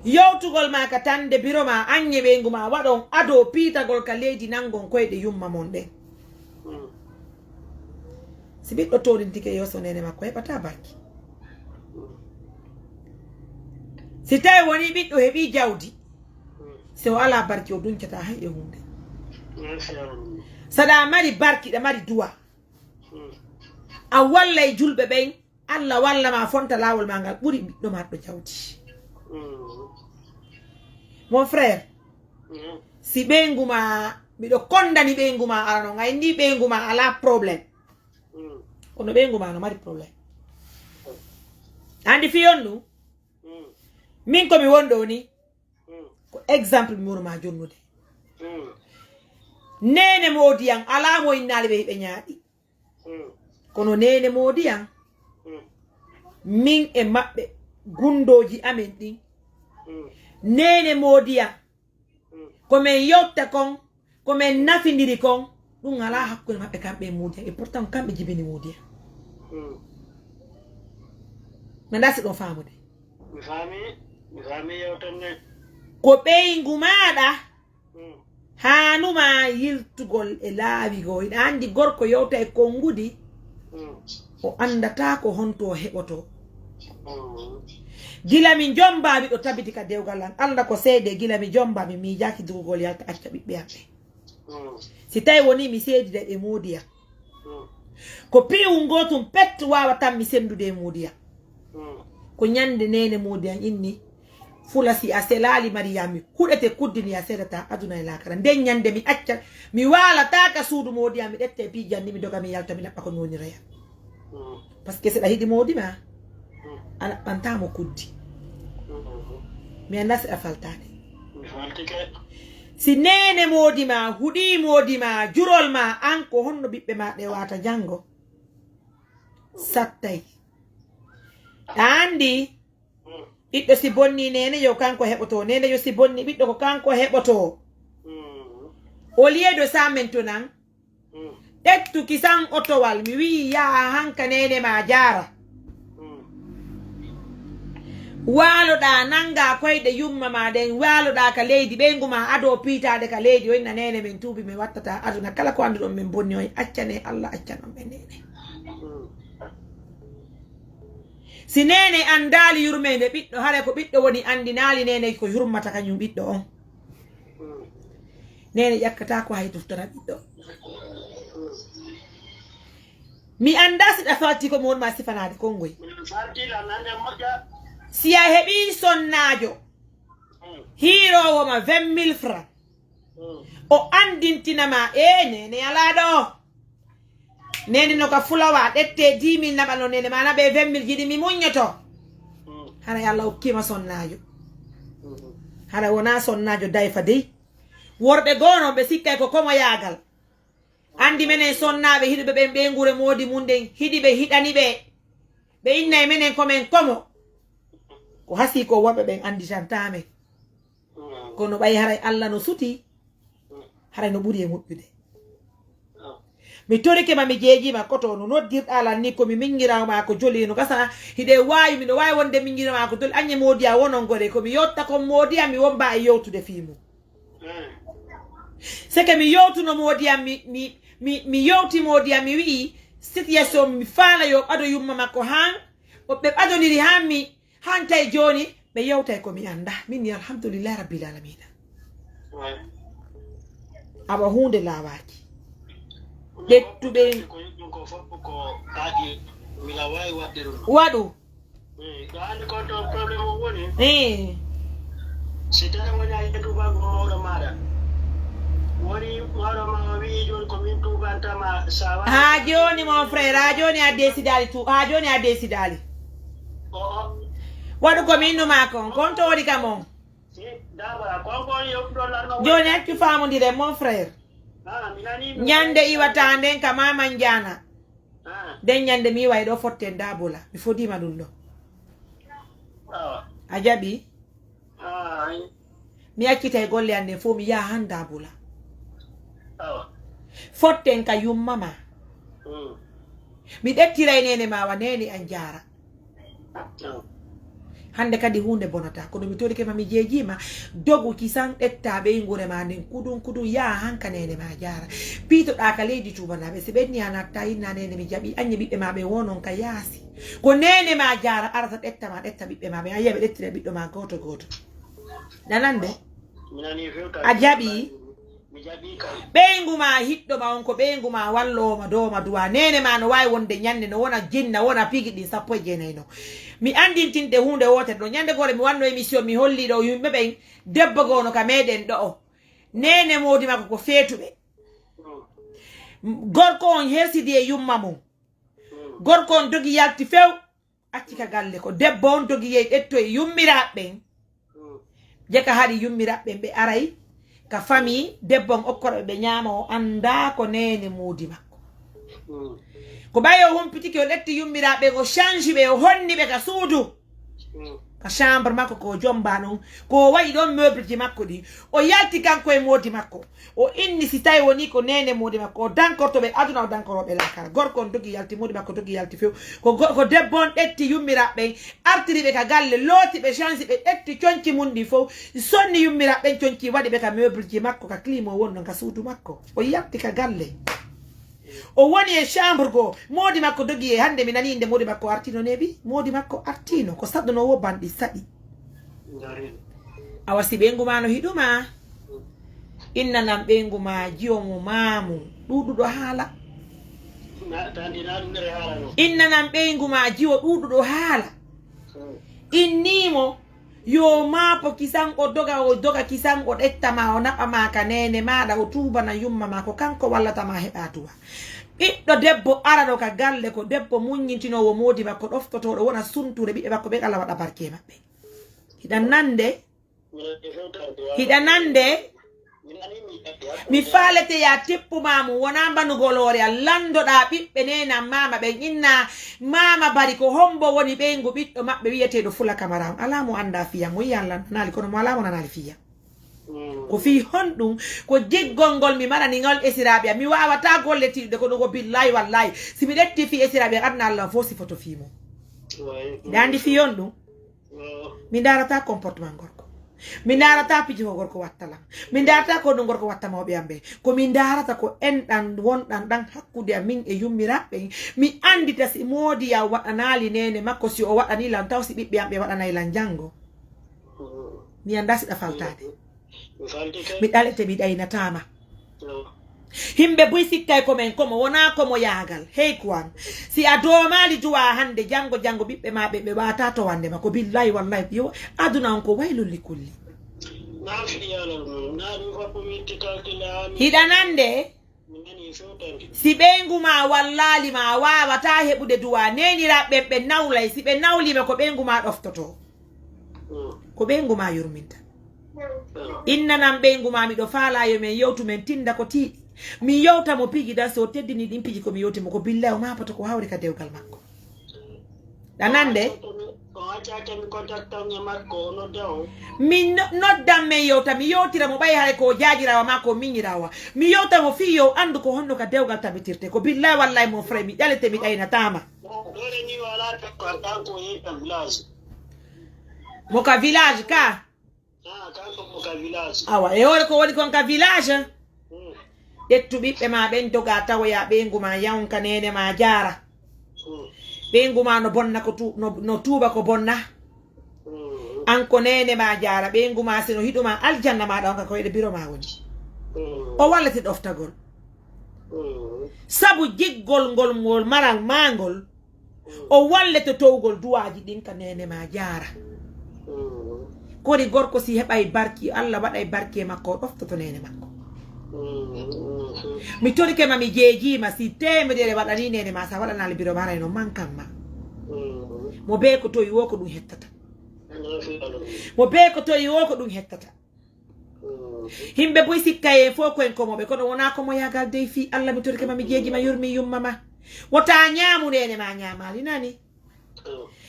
yowtugol ma ka tande biro ma anñe ɓeyngu ma waɗon ado piitagol ka leydi nangon koyɗe yumma mon ɗen si ɓiɗɗo tolintike yeeso nene makko heɓata barki si tawi woni ɓiɗɗo heɓi jawdi si o ala barki o duncata hay e hunde saɗa mari barki ɗa mari duwa a wallay julɓe ɓen allah walla ma fonta lawol ma ngal ɓuri ɓiɗɗo marɗo jawdi mon frère si ɓeyngu ma miɗo kondani ɓeyngu ma arano ngay ni ɓeyngu ma ala problème kono ɓeyngu ma no mari problème andi fiyon ɗum min komi wonɗo ni ko exemple mi wonuma jonnude nene moodi yan ala mo innali ɓe hiɓe ñaaɗi kono nene moodi yan min e maɓɓe gundoji amen ɗin nene moodi yan ko min yewta kon ko min nafidiri kon Ɗum alaa hakkunde maɓɓe kamɓe e Moodi Yam. Et pourtant kamɓe jibini Moodi Yam. Hmm. Mi anndaa si ɗon faamude. Mi faami, mi faami yewtere nden. Ko ɓeyngu maaɗa Hmm. haanuma yiltugol e laawi goo. Hiɗa anndi gorko yewta e konngudi, Hmm. o anndataa ko honto o heɓotoo. Hmm. Gila mi jomba, miɗo tabiti ka dewgal an. Alla ko seede, gila mi jomba, mi miijaaki dugugol yalta acca ɓiɓɓe am ɓen. Hmm. Si tawi woni mi seedida e Moodi Yam. Hmm. Ko piiwun gootun pet waawatan mi senndude e Moodi Yam. Hmm. Ko ñande neene Moodi Yam inni, fula si a selaali Mariyaama, mi huɗete kuddini a seedataa aduna e laakara. Nden ñande mi acca, mi waalataa ka suudu Moodi Yam, mi ɗetta e piiji an ni, mi doga mi yalta, mi laɓɓa ko mi woni reya. Hmm. Parce que si ɗa hiɗi Moodi maa, Hmm. a laɓɓantaa mo kuddi. Hmm. Mi anndaa si ɗa faltaade. Mi faltike. Si neene Moodi maa, huɗii Moodi maa, jurol maa, an ko honno ɓiɓɓe maa ɗe waata janngo? Sattay. Ɗa anndi, Hmm. ɓiɗɗo si bonni neene yo kanko heɓotoo, neene yo si bonni ɓiɗɗo ko kanko heɓotoo. Hmm. Au lieu de ça maintenant, Hmm. ƴettu kisan otowal, mi wi'i yaha hanka neene maa jaara. Hmm. Waaloɗaa nanngaa koyɗe yumma maa ɗen, waaloɗaa ka leydi, ɓeyngu maa adoo piitaade ka leydi, o inna neene men tuubi, mi wattataa aduna, kala ko annduɗon men bonni on, accane Alla, accanon ɓe neene. Hmm. Si neene anndaali yurmeende ɓiɗɗo, haray ko ɓiɗɗo woni anndinaali neene ko yurmata kañum ɓiɗɗo on. Hmm. Neene ƴakkata ko hay tuftana ɓiɗɗo. Hmm. Mi anndaa si ɗa falti ko mi won ma sifanaade kongoy. Mi falti lan nande moƴƴa. Si a heɓii sonnaajo, Hmm. hiiroowo ma vingt mille francs, Hmm. o anndintina ma, "Ee, neene alaa ɗo. Neene no ka fulawa, ɗette dix mille naɓa no neene ma naɓe vingt mille jiɗi mi muññoto." Hmm. Hara Alla okkii ma sonnaajo. Hmm. Hara wonaa sonnaajo dayfa dey. Worɓe goo non ɓe sikkay ko komoyaagal. Anndi menen sonnaaɓe hiɗuɓe ɓen ɓeynguure moodi mun ɗen, hiɗi ɓe hiɗani ɓe. Ɓe innay menen ko men komo. Ko hasii ko worɓe ɓen annditantaa men. Kono ɓay haray Alla no suti, haray no ɓuri e moƴƴude. Mi torike ma, mi jeejii ma, koto no noddirɗaa lan ni, ko mi miññiraawo maa ko joli no gasa, hiɗe waawi, miɗo waawi wonde miññiraawo maa ko joli, aññe moodi a wonon gore, ko mi yotta kon moodi am, mi womba e yewtude fii mum. C'est que mi yewtuno moodi am, mi, mi, mi, mi yewti moodi am, mi wi'i situation, mi faala yo ɓado yumma makko han, o ɓe ɓadoniri han mi, han tawi jooni, ɓe yewtay ko mi annda. Min ni alhamdulillahi rabbil alamina. Ouais. Awa huunde laawaaki. Ƴettuɓe. Ko yiɗɗum ko fof ko kaaƴe, mi la waawi waɗde ɗum. Waɗu. Eh, ɗo anndi kon to problème o woni. Eh. Si tawi woni a yiyii tuubanko mawɗo maaɗa. Woni mawɗo ma o wi'i jooni ko min tuubantama sa waawi. Haa jooni mon frère, haa jooni a décidaali tu-, haa jooni a décidaali. O, o. Waɗu ko min numa kon, kon to woni kam on. Si, d'accord, kon kon yewtuɗon lan no. Jooni accu faamondiren mon frère. Ah, mi nanii mi. Ñande iwata nden ka Mama Njaana. Ah. Nden ñande mi iway ɗo fotten Dabola. Mi fodiima ɗum ɗo. Awa. A jaɓi? Ah, ay. Mi accitay golle an nden fof mi yaha han Dabola. Awa. Fotten ka yumma ma. Hmm. Mi ɗettiray neene ma wa neene an jaara. Awa. Hannde kadi huunde bonataa, kono mi torike ma, mi jeejiima, dogu kisan, ƴetta ɓeynguure ma nden, kuɗum, kuɗum, yaha han ka neene ma jaara. Piitoɗaa ka leydi tuubanaaɓe, si ɓenni a natta, inna neene mi jaɓi, aññe ɓiɓɓe ma ɓe wonon ka yaasi. Ko neene ma jaara, arata ƴetta ma, ƴetta ɓiɓɓe ma ɓe, a yiya ɓe ƴettira ɓiɗɗo ma gooto gooto. Nanande? Mi nanii few tawi. A jaɓi? Mi jaɓii kay. Ɓeyngu ma hiɗɗo ma on ko ɓeyngu ma walloowo ma dow ma duwa. Neene ma no waawi wonde ñande no wona jinna, wona pigi ɗin sappo e jeenayi no. Mi anndintinde huunde wootere ɗo. Ñande goore mi wanno émission mi holli ɗo yimɓe ɓen debbo goo no ka meɗen ɗo o. Neene moodi makko ko feetuɓe. Mm. Gorko on hersidi e yumma mum. Mm. Gorko on dogi yalti few. Acci ka galle ko debbo on dogi yehi ƴettoyi yummiraaɓe ɓen. Mm. Jeka hari yummiraaɓe ɓen ɓe aray ka famille debbo on okkora ɓe ɓe ñaama o anndaa ko neene moodi makko. Mm. Ko ɓay o humpitike o ƴetti yummiraaɓe ɓen o change ɓe o honni ɓe ka suudu. Mm. Ka chambre makko ko jomba ɗon, ko o waɗi ɗon meuble ji makko ɗi. O yalti kanko e moodi makko. O inni si tawi woni ko nene moodi makko, o dankorto ɓe aduna, o dankoro ɓe lakara. Gorko on dogi yalti, moodi makko dogi yalti few. Ko go-, ko debbo on ƴetti yummiraɓe ɓen, artiri ɓe ka galle, looti ɓe, change ɓe, ƴetti conci mun ɗi fow, sonni yummiraɓe ɓen conci, waɗi ɓe ka meuble ji makko, ka climo won ɗon ka suudu makko. O yalti ka galle. O woni e chambre goo, moodi makko dogi e hande mi nani inde moodi makko artino neeɓi. Moodi makko artino, ko saɗɗuno wo banɗi saɗi. Awa si ɓeyngu ma no hiɗuma, innanam ɓeyngu ma jiwo mo maamu ɗuuɗuɗo haala. Innanam ɓeyngu ma jiwo ɗuuɗuɗo haala. Innimo yo maapo kisan, o doga, o doga kisan, o ɗetta ma, o naɓa ma ka nene maɗa, o tuubana yumma ma, ko kanko wallata ma heɓa duwa. Ɓiɗɗo debbo arano ka galle ko debbo muññintinoowo moodi makko, ɗoftotoɗo, wona suntude ɓiɓɓe makko ɓe, Allah waɗa barke e maɓɓe. Hiɗa nande? Hiɗa nande? Mi faalete ya teppu ma mum, wona mbanugol hoore an, landoɗa ɓiɓɓe nene an maama ɓen, inna maama bari ko hombo woni ɓeyngu ɓiɗɗo maɓɓe wiyeteeɗo Fula Kamara on. Alaa mo annda fiya mo, yiyan landonaali, kono mo alaa mo nanaali fiya. Ko fii honɗum? Ko jiggol ngol mi marani ngol esiraaɓe am. Mi waawataa golle tiiɗuɗe, kono ko billaahi wallaahi, si mi ɗetti fii esiraaɓe am, aduna Allah fof si foto fii mum. Hiɗa anndi fii honɗum? Min ndaarataa comportement gorko. Min ndaarataa piiji ko gorko watta lan. Min ndaarataa ko ɗum gorko watta mawɓe am ɓe. Ko min ndaarata ko enɗan wonɗan ɗan hakkunde am min e yummiraaɓe ɓen. Mi anndita si moodi ya waɗanaali neene makko, si o waɗanii lan taw, si ɓiɓɓe am ɓe waɗanay lan janngo. Mi anndaa si ɗa faltaade. Mi ɗalete, mi ɗaynataama. Himɓe buy sikkay ko men, ko mo wonaa ko mo yaagal. Hey, Kuwan, si a doomaali duwa hannde, janngo, janngo ɓiɓɓe ma ɓe, ɓe ɓaata to wannde ma. Ko billaahi wallaahi, yo, aduna on ko waylulli kulli. Hiɗa nande? Si ɓeyngu ma wallaali ma, a waawataa heɓude duwa. Neeniraaɓe ɓen, ɓe nawlay. Si ɓe nawliima, ko ɓeyngu ma ɗoftotoo. Ko ɓeyngu ma yurminta. Innanam ɓeyngu ma, miɗo faalaa yo men yewtu, men tinda ko tiiɗi. Mi yewta mo piiji dan, si o teddini ɗin piiji ko mi yewti mo, ko billaahi o maapoto ko hawri ka dewgal makko. Ɗa nande? Min no-, noddan men yewta, mi yewtira mo ɓay haray ko jaajiraawa ma, ko miñiraawa. Mi yewta mo fii yo anndu ko honno ka dewgal tabitirte. Ko billaahi wallaahi mon frère, mi ƴalete, mi ɗaynataama. Mo ka village ka. Awa, e hoore ko woni kon ka village. Ƴettu ɓiɓɓe ma ɓen, doga tawoya ɓeyngu ma, yawun ka neene ma jaara. Ɓeyngu ma no bonna ko tu-, no, no tuuba ko bonna. An ko neene ma jaara, ɓeyngu ma si no hiɗuma, aljanna maɗa on ka koyɗe biro ma woni. O wallete ɗoftagol. Sabu jiggol ngol, ngol maral ma ngol, o wallete towgol duwaaji ɗin ka neene ma jaara. Kori gorko si heɓay barki, Allah waɗay barki e makko, o ɗoftoto neene makko. Mi torike ma, mi jeejiima, si teemedere waɗani neene ma, sa waɗanaali biro ma, haray no mankan ma. Mo bee ko towi wo ko ɗum hettata. Mo bee ko towi wo ko ɗum hettata. Himɓe buy sikka e fof ko en komoɓe, kono wona komo yagal dey fii Allah. Mi torike ma, mi jeeji ma, yurmi yumma ma. Wota ñaamu nene ma ñaamaali nani.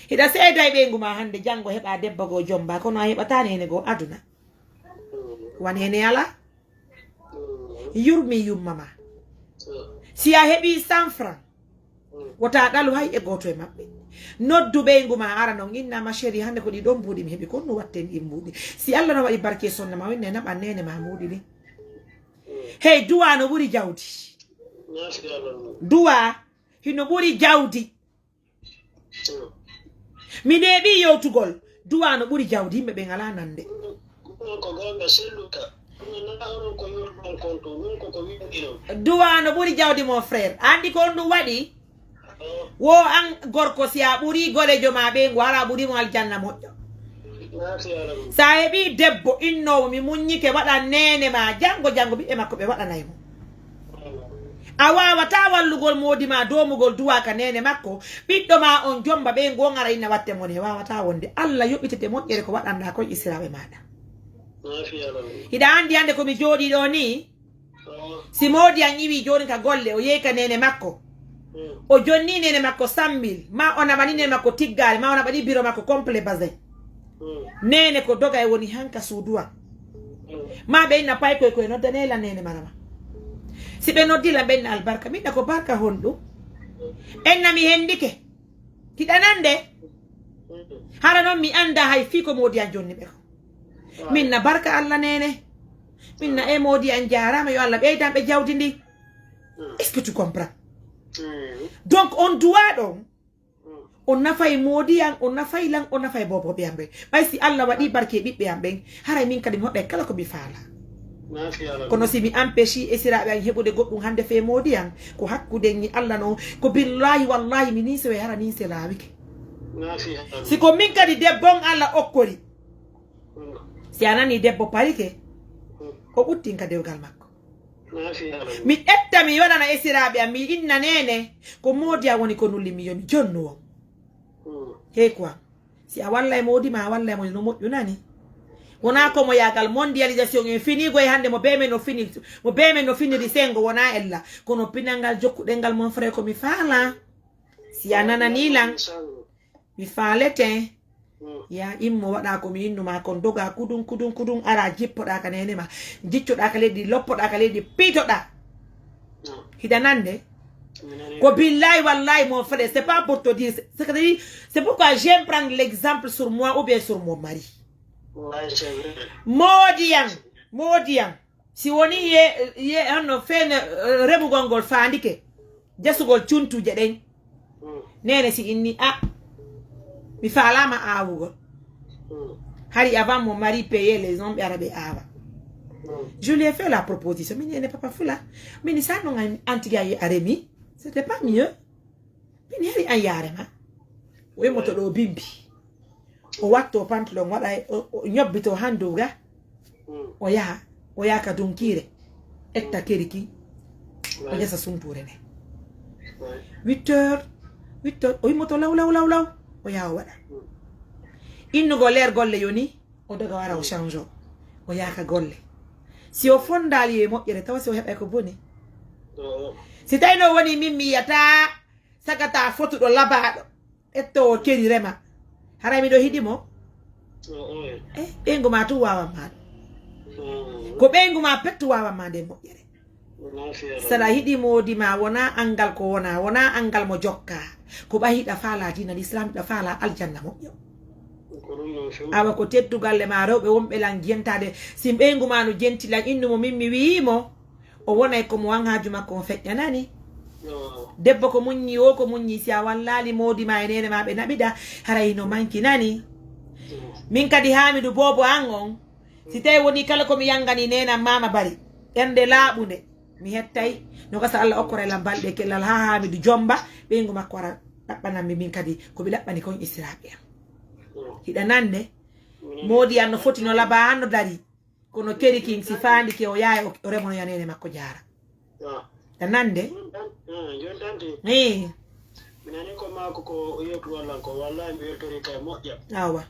Hiɗa seeda e ɓeyngu ma hannde, janngo heɓa debbo goo jomba, kono a heɓata nene goo aduna. Wa nene ala. Yurmi yumma ma. Si a heɓi cent francs, wota ɗalu hay e gooto e maɓɓe. Noddu ɓeyngu ma ara non, inna ma chérie, hannde ko ɗi ɗon mbuuɗi mi heɓi, ko honno watten ɗi mbuuɗi? Si Allah no waɗi barke e sonna ma, wonne naɓan nene ma mbuuɗi ɗin. Hey, duwa no ɓuri jawdi. Duwa hino ɓuri jawdi. Mi neeɓi yewtugol. Duwa no ɓuri jawdi, yimɓe ɓen alaa nande. Ɗum ko goonga selluka. Ɗum na onon ko yurɗon kon to, ɗum ko ko winndi ɗon. Duwa no ɓuri jawdi, mon frère. A anndi ko honɗum waɗi? Wo an gorko, si a ɓuri gorejo ma ɓeyngu, hara a ɓuri mo aljanna moƴƴo. Naati Alla ɗum. Sa heɓi debbo innoowo, mi muññike, waɗan neene ma, janngo, janngo ɓiɓɓe makko ɓe waɗanay mo. A waawataa wallugol moodi ma doomugol duwa ka neene makko, ɓiɗɗo ma on jomba ɓeyngu on ara inna watte mo ne, waawataa wonde. Alla yoɓitete moƴƴere ko waɗanɗaa kon isiraaɓe maaɗa. Hiɗa anndi hannde ko mi jooɗii ɗoo nii? Si moodi an iwii jooni ka golle, o yehi ka neene makko. O jonni neene makko cent mille, ma o naɓani neene makko tiggaare, ma o naɓani biro makko complet basin. Neene ko doga e woni hanka suudu am. Ma ɓe inna paykoy koye nodda neela neene marama. Si ɓe noddi lan ɓe inna albarka. Miɗa ko barka honɗum? Enna mi hendike. Kiɗa nande? Hara noon mi annda hay fii ko moodi an jonni ɓe ko. Min na barka Allah neene. Min na e moodi an jaaraama yo Allah ɓeydan ɓe jawdi ndi. Est-ce que tu comprends? Donc on doit ɗon. O nafay moodi an, o nafay lan, o nafay boobooɓe an ɓen. Ɓay si Allah waɗi barke e ɓiɓɓe an ɓen, haray min kadi mi hoɗay kala ko mi faala. Kono si mi empêche esiraaɓe an heɓude goɗɗum hannde fee moodi an, ko hakkude ñi Allah non, ko billahi wallahi mi ninse we hara ninse laawike. Si ko min kadi debbo on Allah okkori. Si a nani debbo parike, o ɓuttin ka dewgal makko. Mi ƴetta mi waɗana esiraaɓe am mi inna neene ko moodi an woni ko nulli mi yo mi jonnu on. Hey quoi, si a walla e moodi ma a walla e mo no moƴƴu nani. Wona ko mo yaagal mondialisation en finigo e hannde mo be men no fini mo be men no finiri sengo wona ella kono pinal ngal jokkuɗen ngal mon frère ko mi faala. Si a nanani lan mi faalete. Ya immo waɗa ko mi innuma kon doga kudun kudun kudun ara jippoɗa ka nene ma jiccoɗa ka leydi loppoɗa ka leydi piitoɗa. Hiɗa nande? Ko billahi wallahi mon frère c'est pas pour te dire c'est c'est pourquoi j'aime prendre l'exemple sur moi ou bien sur mon mari. Moodi yan moodi yan si woni ye ye honno feene remugol ngol faandike jasugol cuntuje ɗen. Neene si inni a mi faalama aawugol. Hari avant mo mari payer les hommes ɓe ara ɓe aawa. Je lui ai fait la proposition mi neene papa fula mini sa non antigi a remi c'était pas mieux. Min heri an yaare ma. O immoto ɗo bimbi. O watto pantalon waɗa o ñobbito han dow ga. O yaha o yaha ka dunkire. Etta keri ki. O jasa sunture nde. Huit heures huit heures o immoto law law law law. O yaha o waɗa. Innugo leer golle yoni. O doga wara o change o. O yaha ka golle. Si o fondaali yo e moƴƴere tawa si o heɓay ko boni. Si tawi no woni min mi yiyata sagata fotuɗo labaaɗo ƴettowo keri rema. Haray miɗo hiɗi mo. E ɓeyngu ma tun wawan ma ɗum. Ko ɓeyngu ma pettu wawan ma nde moƴƴere. Saɗa hiɗi moodi ma wona angal ko wona wona angal mo jokka. Ko ɓay hiɗa faala diina l'islam hiɗa faala aljanna moƴƴo. Awa ko teddugalle ma rewɓe wonɓe lan jentade si ɓeyngu ma no jenti lan innu mo min mi wiyimo. O wonay ko mo wan haaju makko on feƴƴanani. Debbo ko muññi wo ko muññi si a wallaali moodi ma e neene ma ɓe naɓida haray hino mankinani. Min kadi haamidu boobo an on si tawi woni kala ko mi yangani neenam mama bari ɓernde laaɓunde mi hettay. No gasa allah okkora lan balɗe kellal ha haamidu jomba ɓeyngu makko ara ɗaɓɓanammi min kadi ko mi ɗaɓɓani kon istiraaɓe am. Hiɗa nande? Moodi an no foti no laba an no dari. Kono keri kin si faandi ke o yaaya o remono yanene makko jaara. A nande? Joni tan joni tan ti. Ee. Mi nani ko maako ko o yewtu wallan ko wallahi mi weltori kay moƴƴa. Awa.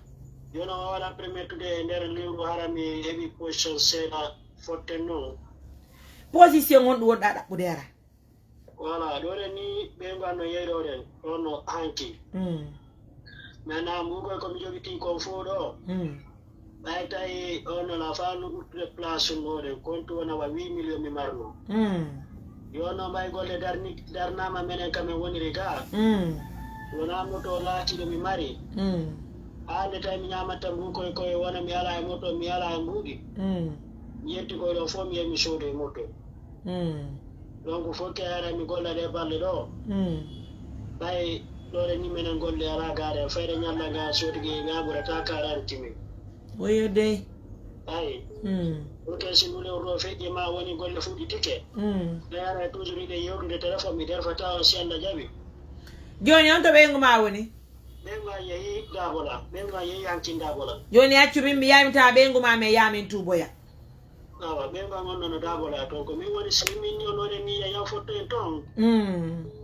Joni o waɗa permettude e nder lewru hara mi heɓi position seeɗa fotten noon. Position on ɗum wonɗa ɗaɓɓude ara. Voilà ɗoɗen ni ɓeyngu an no yeyroɗen on no hanki. Maintenant mbugoy komi jogitii kon fof ɗo. Ɓay tawi on no la fa no ɓurtude place ngoɗen kontu wona wa huit million mi marno. Yo no mbay golle darni darnama menen kamen woniri ga. Wona moto laatiɗo mi mari. Hande tawi mi ñamatta mbukoy koye wona mi ala e moto mi ala e mbuuɗi. Mi yetti koye ɗo fof mi yehi mi soodo e moto. Donc fof ke ara mi golla ɗe balɗe ɗo. Ɓay ɗoɗe ni minen golle ala gaɗa fayde ñalla ga sotigi ñaɓurata quarante min. Oyo dey. Ay. Ɗum ke si ndule o ɗo feƴƴi ma woni golle fuɗɗitike. Ɓe ara toujours iɗe yewtude téléphone mi derfata on si allah jaɓi. Joni on to ɓeyngu ma woni? Ɓeyngu an yehi dabola ɓeyngu an yehi hankin dabola. Joni accu min mi yamita ɓeyngu ma mi yamin tuboya. Awa ɓe mba gonno no dabola toon ko min woni si min ñolore ni ya yawfotto en toon.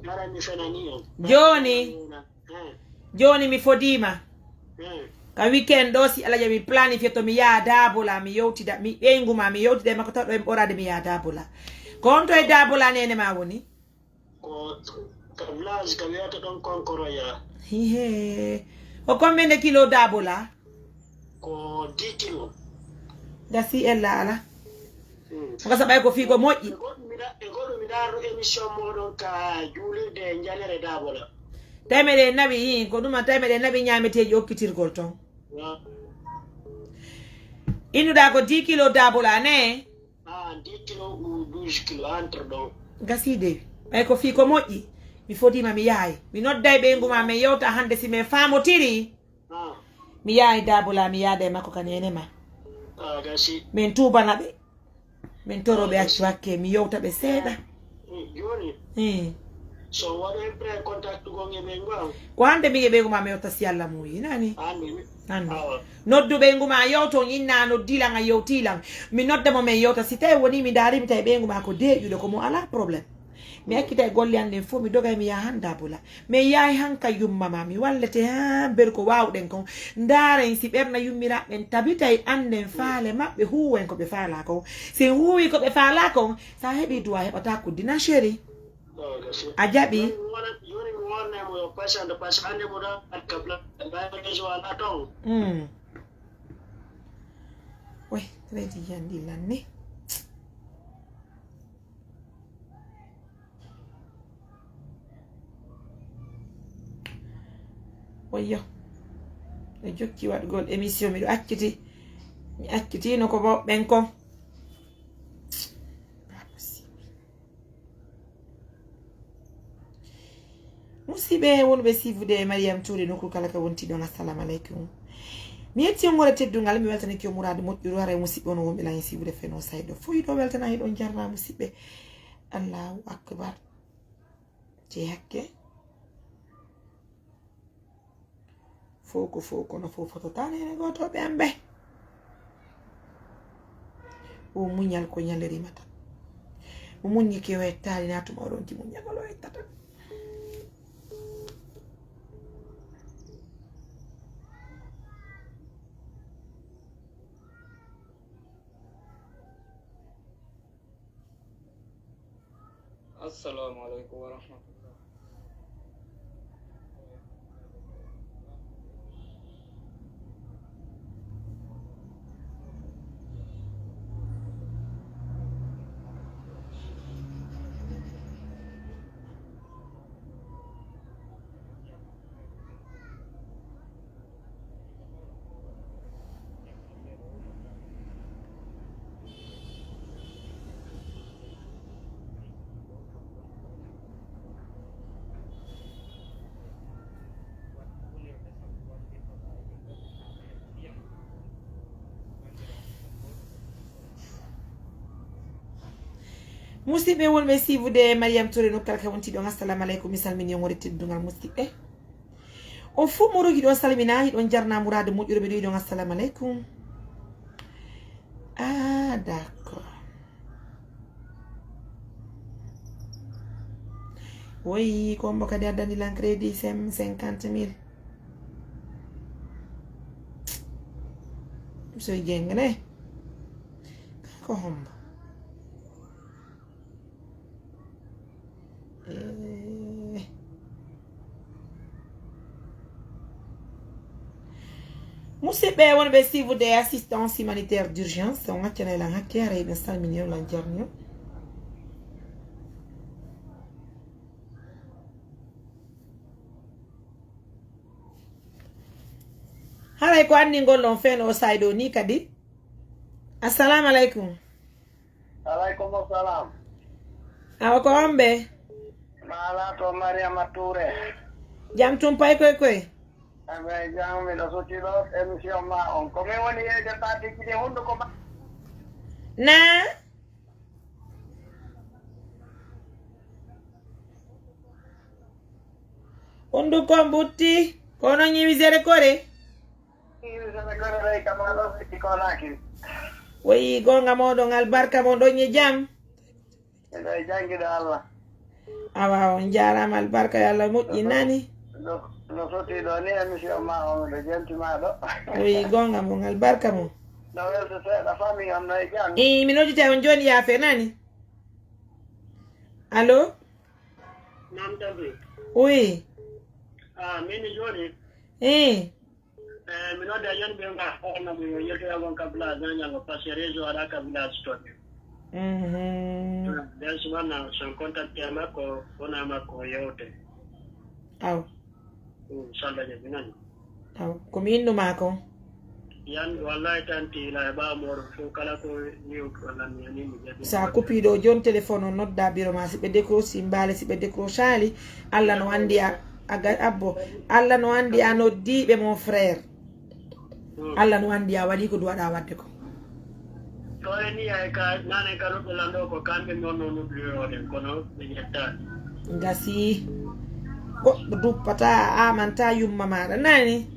Gara mi fenani on. Jooni. Jooni mi fodiima. Ka weekend ɗo si alaja mi planifié to mi yaha dabola mi yewtida mi ɓeyngu ma mi yewtida e makko taw ɗo en ɓorade mi yaha dabola. Ko on to e dabola nene ma woni? Ko ka village ka wiyata ɗon konkoroya. Hihe. O combien de kilo dabola? Ko dix kilo. Gasi ella ala. Ko saɓay ko fii ko moƴƴi. E goɗɗum mi ɗa- e goɗɗum mi ɗaaro émission moɗon ka juulirde e njanere daabola. Tawi meɗen nawi hin ko ɗuma tawi meɗen nawi ñaameteeji okkitirgol ton. Innuɗaa ko dix kilo daabola ne? Ah, dix kilo ou douze kilo entre ɗon. Gasi de. Ɓay ko fii ko moƴƴi. Mi fotiima mi yahay. Mi nodday ɓeyngu ma men yewta hannde si men faamotiri. Ah, Mi yahay daabola mi yaada e makko ka neene ma. ah, gasi. Min tuubana ɓe. Min toro ɓe accu hakke mi yewta ɓe seeɗa. Mm, jooni, Eh. so waɗo e pré contact gon e ɓeyngu an. Ko hannde mi e ɓeyngu ma mi yewta si Allah muuyi nani. Anndi mi. Anndi. Awa. Noddu ɓeyngu ma yewto inna noddi lan a yewti lan. Mi nodda mo men yewta si tawi woni mi ndaari mi tawi ɓeyngu ma ko deeƴuɗo ko mo alaa problème. Mi accita e golle an ɗen fof mi dogay mi yaha han daabola. Min yahay han ka yumma ma mi wallete haa mbeɗa ko waawɗen kon. Ndaaren si ɓerna yummiraɓe ɓen tabitay annden faale maɓɓe huuwen ko ɓe faalaa kon. Si en huuwi ko ɓe faalaa kon, sa heɓi duwa heɓata kuddina chéri. Oh, gasi. A jaɓi? Jooni mi wona- jooni mi wornay mo yo patiente parce que hannde mo ɗon at ka place mbaɗa réseau ala ton. Mm. Oui, crédit yandi lanni. Wayyo. Mi jokki waɗgol émission miɗo acciti. Mi accitino ko mawɓe ɓen kon. Pas possible. Musidɓe wonɓe siifude e Mariam Touré nokku kala ka wonti ɗon assalamu aleykum. Mi yetti on ngore teddungal mi weltanike o muraadu moƴƴuru haray musidɓe on wonɓe lan e siifude feno sayɗo foyi ɗo weltana hiɗon jarna musidɓe. Allahu akbar. Jey hakke. Fow ko fow kono fow fotota nene gootooɓe am ɓe. O muñal ko ñalle rimata. O muññike o hettaali na tuma oɗon ki muññagol o hettata. Assalamu aleykum wa rahmatullah. Musidɓe wonɓe siifude Mariam Touré nokku kala ka wonti ɗon assalamu aleykum mi salmini on wonde teddungal musidɓe. On fof mo rogi ɗon salmina hiɗon jarna muraade moƴƴude ɓe ɗoyi ɗon assalamu aleykum. Ah, d'accord. Woyi ko ombo kadi addani lan crédit sem cinquante mille. Soy jengene. Kako hombo. Eh. Musidɓe wonɓe siifude assistance humanitaire d'urgence on accana lan hakke haray ɓe salmini on lan jarni on. Haray ko anndingol on feen o sayɗo ni kadi. Assalamu aleykum. Aleykum salam. Awa ko on ɓe? Mala to Mariama Touré. Jam tum pay koy koy. Abe jam mi ɗo suti ɗo émission ma on. Ko min woni yeyde parti kidi hunduko ma. Na? Hunduko mbutti kono ñiwisere kore. Woyi gonga moɗon albarka mo ɗon e jam. Eɗo e jangiɗo Allah. Awa on jarama albarka yo Allah moƴƴi nani. No soti ɗo ni émission ma o miɗo jenti ma ɗo. Woyi gonga mon albarka mo. No welde seeɗa famille on no e jam. I mi noddita on joni yaafe nani. Allo. Nam tabi. Oui. Ah, mini joni. Eh. Eh, mi nodda yon ɓe nga hono mi yettoya gon ka village na ñango parce que réseau aɗa ka village toɗɗe. Mhm. Nden sumanna son contacté makko wona makko yewte. Aw. Salla je binani. Aw, ko mi innu ma ko. Yan wallahi tanti la ba mor fo kala ko yewtu wala mi yani mi jadi. Sa kupiɗo jon téléphone o nodda biro ma si ɓe décroche si mbale si ɓe décrochali. Allah no andi a a ga- abbo. Allah no andi a noddiɓe mon frère. Allah no andi a waɗi ko duwaɗa wadde ko. Ko eni ay ka nane ka noddo lando ko kamɓe non non noddo yoden kono ɓe ƴettaani. Gasi. Goɗɗo duppata a amanta yumma maɗa nani.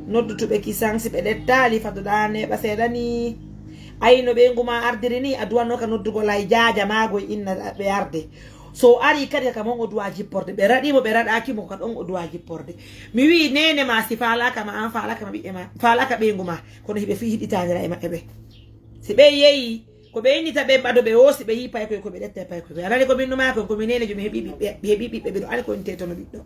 Noddutuɓe kisan si ɓe ɗettaali fadoɗa neɓa seeɗa ni. Ayi no ɓeygu ma ardiri ni a duwanno ka noddugol ay jaaja maago e inna ɓe arde. So o ari kadi ka mon o duwa jipporde ɓe raɗimo ɓe raɗakimo ka ɗon o duwa jipporde. Mi wi nene ma si falaka ma an falaka ma ɓiɓɓe ma falaka ɓeygu ma. Kono hiɓe fi hiɗitanira e maɓɓe ɓe si ɓe yeyi ko ɓe innita ɓe ɓado ɓe o si ɓe yi paykoy ko ɓe ɗetta e paykoy ɓe anani ko min numa kon komi nenejo mi heɓi ɓiɓɓe mi heɓi ɓiɓɓe ɓeɗo ani ko inte tono ɓiɗɗo.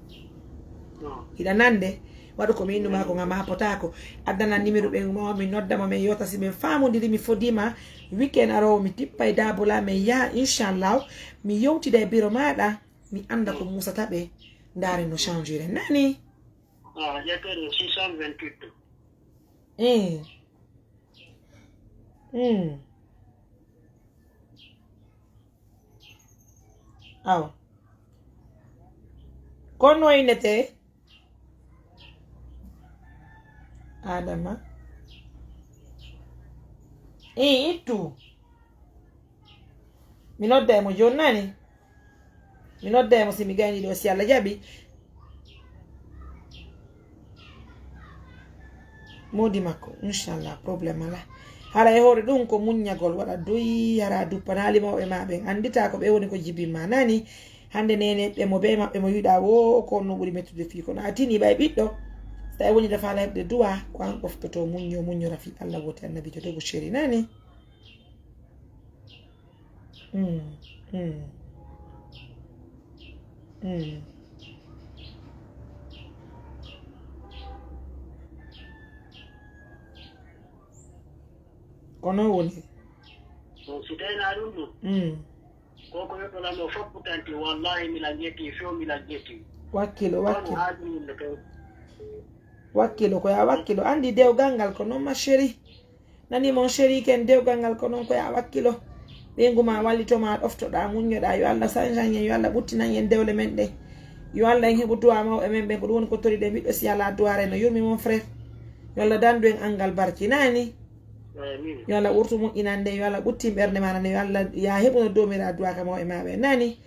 Hiɗa nande waɗu ko min numa ko ngam a potako. Addana numéro ɓe ma mi nodda mo min yewta si min famodiri mi fodima. Weekend arowo mi tippa e dabula min yaha inchallahu. Mi yewtida e biro maɗa mi anda ko musata ɓe. Ndare no changire nani. Ah, ƴettede six cent vingt-huit. Mm. Mm. Awa. Kono innete? Adama. Eh, ittu. Mi nodda e mo joni nani. Mi nodda e mo si mi gayni ɗo si Allah jaɓi. Modi makko inchallah problème ala. Hara e hoore ɗum ko muññagol waɗa doyi hara duppanali mawɓe ma ɓen andita ko ɓe woni ko jibinma nani. Hande nene ɓe mo be maɓɓe mo yiɗa wo ko on no ɓuri mettude fii kono a tini ɓay ɓiɗɗo. Sa e woni dafa ala heɓde duwa ko an ɓoftoto muñño muññora fii Allah woti annabijo dogo chéri nani. Mm, mm. Mm. Ko non woni. So tawina ɗum ɗum. Mm. Koko yoɗɗolanno fof tanti wallahi mila jetti few mila jetti. Wakkilo wakkilo. Wakkilo ko ya wakkilo andi dewgal ngal ko non ma chéri. Nani mon chéri ken dewgal ngal ko non ko ya wakkilo. Ɓeygu ma wallito ma ɗoftoɗa muññoɗa yo Allah sanjan en yo Allah ɓuttinan en dewle men ɗen. Yo Allah en heɓu duwa mawɓe men ɓen ko ɗum woni ko toriɗen ɓiɗɗo si ala duware no yurmi mon frère. Yo Allah dandu en angal barki nani. Yo Allah wurtu moƴƴinande yo Allah ɓuttin ɓernde ma nane yo Allah ya heɓuno domira duwa ka mawɓe ma ɓe nani.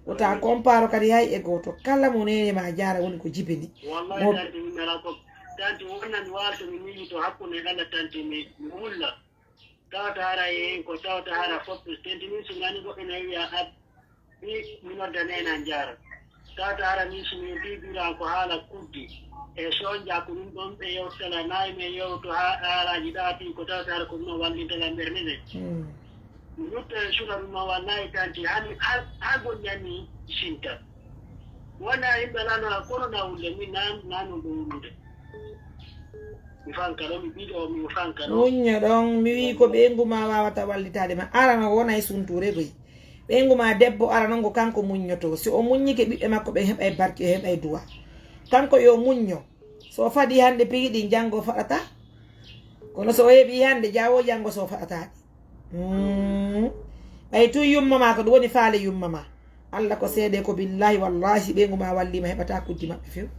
Wota comparo kadi hay e goto kala mo nene ma jara woni ko jibini. Wallahi tanti mi mela ko tanti wonna mi walto mi miñi to hakkunde Allah tanti mi mi wulla. Tawata hara e ko tawata hara fof tanti min so nani goɗɗo na wiya ad mi mi nodda nena jara. Tawata hara min so mi bibira ko haala kuddi e sonja ko ɗum ɗon ɓe yewtala nayi men yewto ha haalaji ɗaati ko tawata hara ko ɗum wallintala ɓernde nde. Mi rutta e suka ɗum ma wallahi tanti han har har gonjani sinta. Wona yimɓe lano kono na wulle min nan nanu ɗo wulude. Mi fanka ɗo mi ɓiɗo mi fanka ɗo. Muñño ɗon mi wi ko ɓeyngu ma wawata wallitade ma arano wona e sunture goy. Ɓeyngu ma debbo arano ngo kanko muññoto si o muññike ɓiɓɓe makko ɓen heɓa e barke o heɓa e duwa. Kanko yo muñño. So o fadi hande pigi ɗin janngo o faɗata. Kono so o heɓi hande jawo janngo so o faɗataɗi. Ɓay tun yumma ma ko ɗum woni faale yumma ma. Allah ko seede ko billahi wallahi si ɓeygu ma wallima heɓata kuddi maɓɓe few.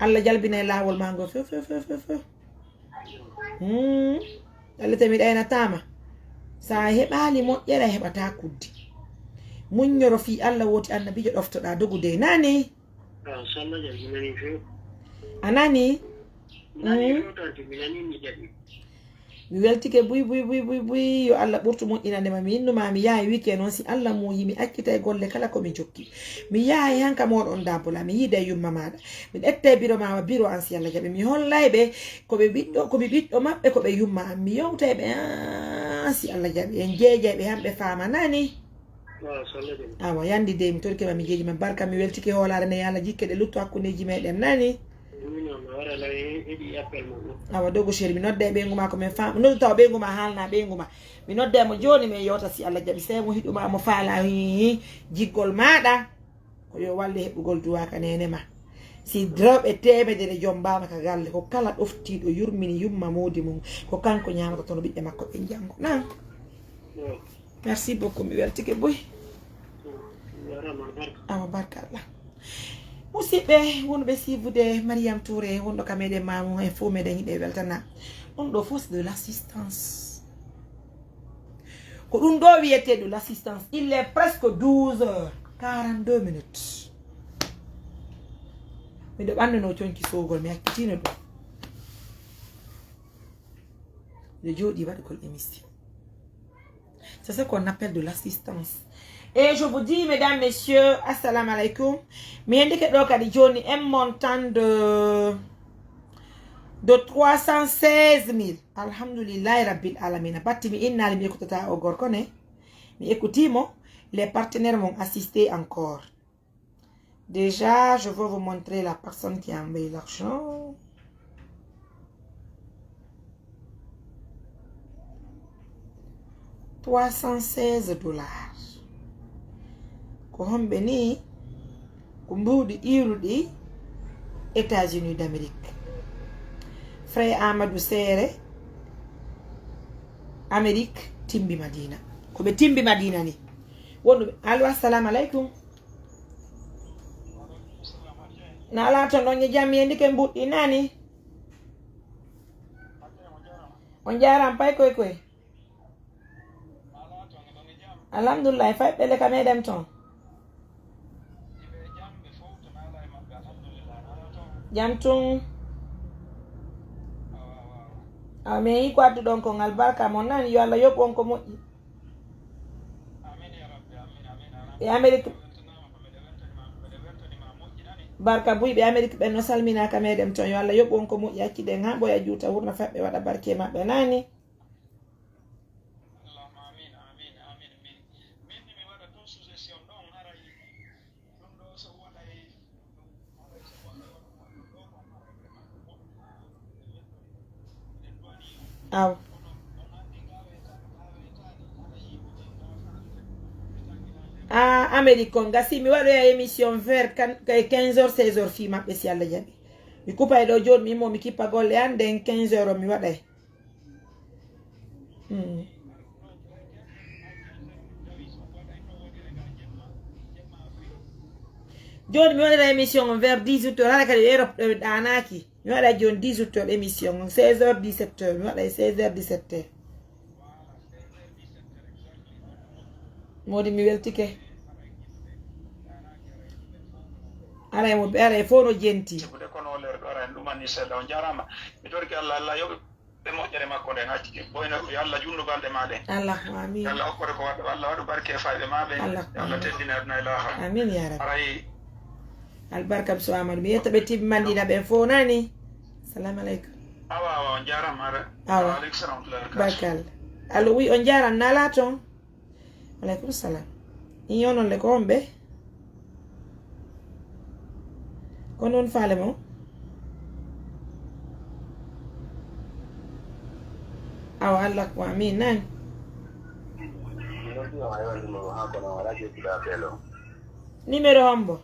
Allah jalbinay lawol ma ngo few few few few few. Ɗallita mi ɗaynatama. Sa heɓali moƴƴere a heɓata kuddi. Muññoro fi Allah woti annabijo ɗoftoɗa dogude nani. A nani. Mi weltike buy buy buy buy buy yo allah ɓurtu moƴƴinande ma mi innuma mi yaha e wike noon si allah muuyi mi accita e golle kala ko mi jokki. Mi yaha e hanka moɗon dabola mi yiida e yumma maɗa. Min etta e biro mawa biro an si allah jaɓi mi hollay ɓe. Ko ɓe ɓiɗɗo ko mi ɓiɗɗo maɓɓe ko ɓe yumma an mi yewta e ɓe an si allah jaɓi en jeeja e ɓe han ɓe faama nani. Awa yandi dey mi torike ma mi jeeji ma barka mi weltike hoolare nde yo allah jikke ɗe lutto hakkundeji meɗen nani. Awa dogo chéri, mi nodda e ɓeyngu ma ko min faam. Noddu tawa ɓeyngu ma haalna ɓeyngu ma. Mi nodda e mo jooni, min yewta si Allah jaɓi. Sey mo hiɗuma mo faala, hi, hi, jiggol maɗa. Ko yo walle heɓugol duwa ka nene ma. Si rewɓe temedere jombama ka galle, ko kala ɗoftiɗo yurmini yumma moodi mum, ko kanko ñamata tono ɓiɓɓe makko ɓen janngo. Na? Merci beaucoup, mi weltike boy. Awa barka Allah. Musidɓe wonɓe siifude Mariam Touré, wonɗo ka meɗen mamu, en fof meɗen yiɗe weltana. Ɗum ɗo fof c'est de l'assistance. Ko ɗum ɗo wiyete de l'assistance. Il est presque douze heures quarante-deux minutes. Miɗo ɓannuno conki sowgol, mi accitino ɗum. Miɗo jooɗi waɗugol émission. C'est ce qu'on appelle de l'assistance. Et je vous dis, mesdames, messieurs, assalamu alaikum. Mi yendike ɗo kadi joni un montant de, de trois cent seize mille. Alhamdulillahi Rabbil Alamina. Batti mi innali mi écoutata o gorko ne. Mi écoutimo. Les partenaires m'ont assisté encore. Déjà, je veux vous montrer la personne qui a envoyé l'argent. Trois cent seize dollars. Ko homɓe ni? Ko mbuuɗi iwruɗi États-Unis d'Amérique. Frère Amadou Sere, Amérique, Timbi Madina. Ko ɓe Timbi Madina ni. Wonɗo, allo, assalamu alaikum. Na ala toon ɗon e jam, yendike mbuɗɗi nani. On jaaraama pay koy koy. Alhamdulillah, fay ɓele ka meɗen toon. Jam tun. Awa, mi yi ko addu ɗon kon albarka mon nani, yo Allah yoɓ on ko moƴƴi. E Amérique. Barka buyɓe Amérique ɓen no salminaka meɗen ton. Yo Allah yoɓu on ko moƴƴi, acciɗen ha ɓoya juuta wurna faɓɓe waɗa barke maɓɓe nani. Aw. Ah, Amérique on gasi mi waɗoya émission vers quinze heures, seize heures fii maɓɓe si Allah jaɓi. Mi kupay ɗo jooni mi immo mi kippa golle an, nden quinze heures on mi waɗay. Hmm. Jooni mi waɗata émission on vers dix-huit heures, hara kadi Europe ɗo ɗaanaaki. Mi waɗa jooni dix-huit heures émission on, seize heures dix-sept heures, mi waɗa e seize heures dix-sept heures. Modi mi weltike. Aray mo, aray fof no jenti. Tigude kono o leer ɗo aray ɗum anni seeɗa. On jaaraama. Mi torki Allah, Allah yoɓe. Ɓe moƴƴere makko nden hacci ɓoyna ko yo Allah junnu balɗe ma ɗen. Allahumma amin. Yo Allah hokkore ko waɗɗo, Allah waɗu barke e fayɓe ma ɓen. Allahumma amin. Yo Allah teddine aduna e lahara. Amin ya rabbi. Aray. Albarka Biso Amadou. Mi yetta ɓe Timbi Madina ɓen fof nani. Salamu aleykum. Awa, awa, on jaaraama. Awa. Wa aleykum salam wa rahmatullahi wa barakatuh. Barkalla. Allo, wi on jaaraama, nala toon. Aleykum salam. In yo non le ko homɓe? Ko non faale mo? Awa Allah ko amin nan. Numéro hombo?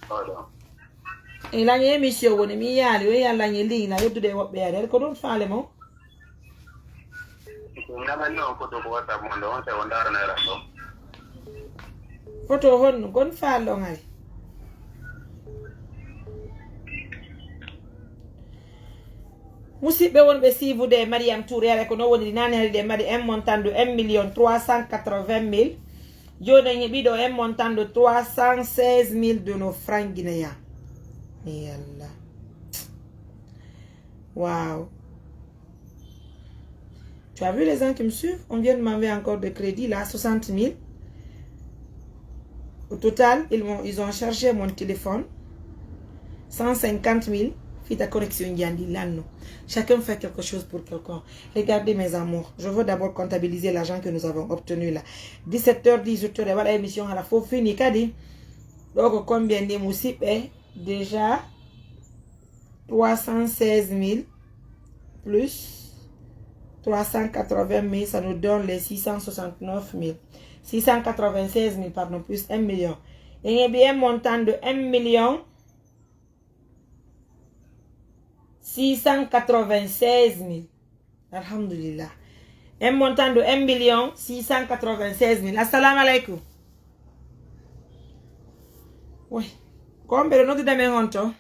Oɗo. E lañe émission woni mi yaali o ya lañe liina yeddude e woɓɓe yaade ko ɗum faale mo. Namani on photo ko WhatsApp mon ɗo on tawi on ndaranayran ɗo. Photo honno gon faalo on hari? Musidɓe wonɓe siifude e Mariam Touré, ara ko no woniri nane hari ɗe mbaɗi un montant de un million trois cent quatre-vingt mille. Jooni en heɓi ɗo un montant de trois cent seize mille de nos francs guinéens. Yalla. Wow. Tu as vu les gens qui me suivent? On vient de m'envoyer encore de crédit là, soixante mille. Au total, ils m'ont, ils ont chargé mon téléphone cent cinquante mille. Fita connexion jandi lanno. Chacun fait quelque chose pour quelqu'un. Regardez mes amours. Je veux d'abord comptabiliser l'argent que nous avons obtenu là. Dix-sept heures, dix-huit heures, et voilà émission à la faux fini. Kadi, donc combien de musibe? Déjà, trois cent seize mille plus trois cent quatre-vingt mille, ça nous donne les six cent soixante-neuf mille. Six cent quatre-vingt-seize mille, pardon, plus un million. Et il y a un montant de un million six cent quatre-vingt-seize mille. Alhamdulillah. Un montant de un million six cent quatre-vingt-seize mille. Assalamu alaikum. Oui. Combien de notes de mes honto?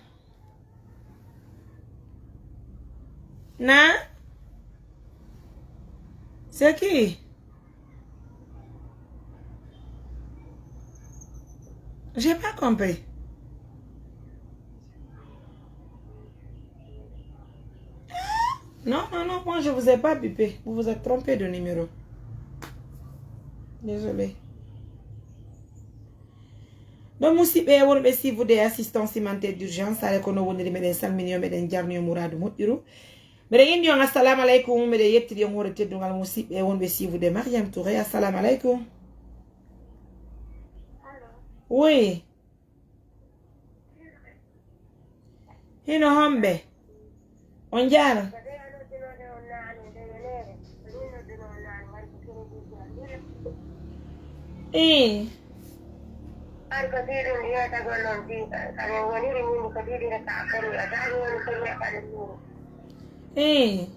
Na? C'est qui? J'ai pas compris. Non, non, non, moi je vous ai pas bipé. Vous vous êtes trompé de numéro. Désolé. Donc, musidɓe wonɓe suivre de assistance humanitaire d'urgence, hare ko no woniri, meɗen salmini on, meɗen jarni on muradu moƴƴuru. Meɗen indi on assalamu alaikum, meɗen yettiri on hoore teddungal. Musidɓe wonɓe suivre de Mariam Touré, assalamu alaikum. Oui. Hino homɓe? On jaara. Ii. Ar ko fii ɗum yiyata ko noon fii kamen woniri min ko diɗire ka kori a dañi woni ko yiyata ɗum ɗum. Ii.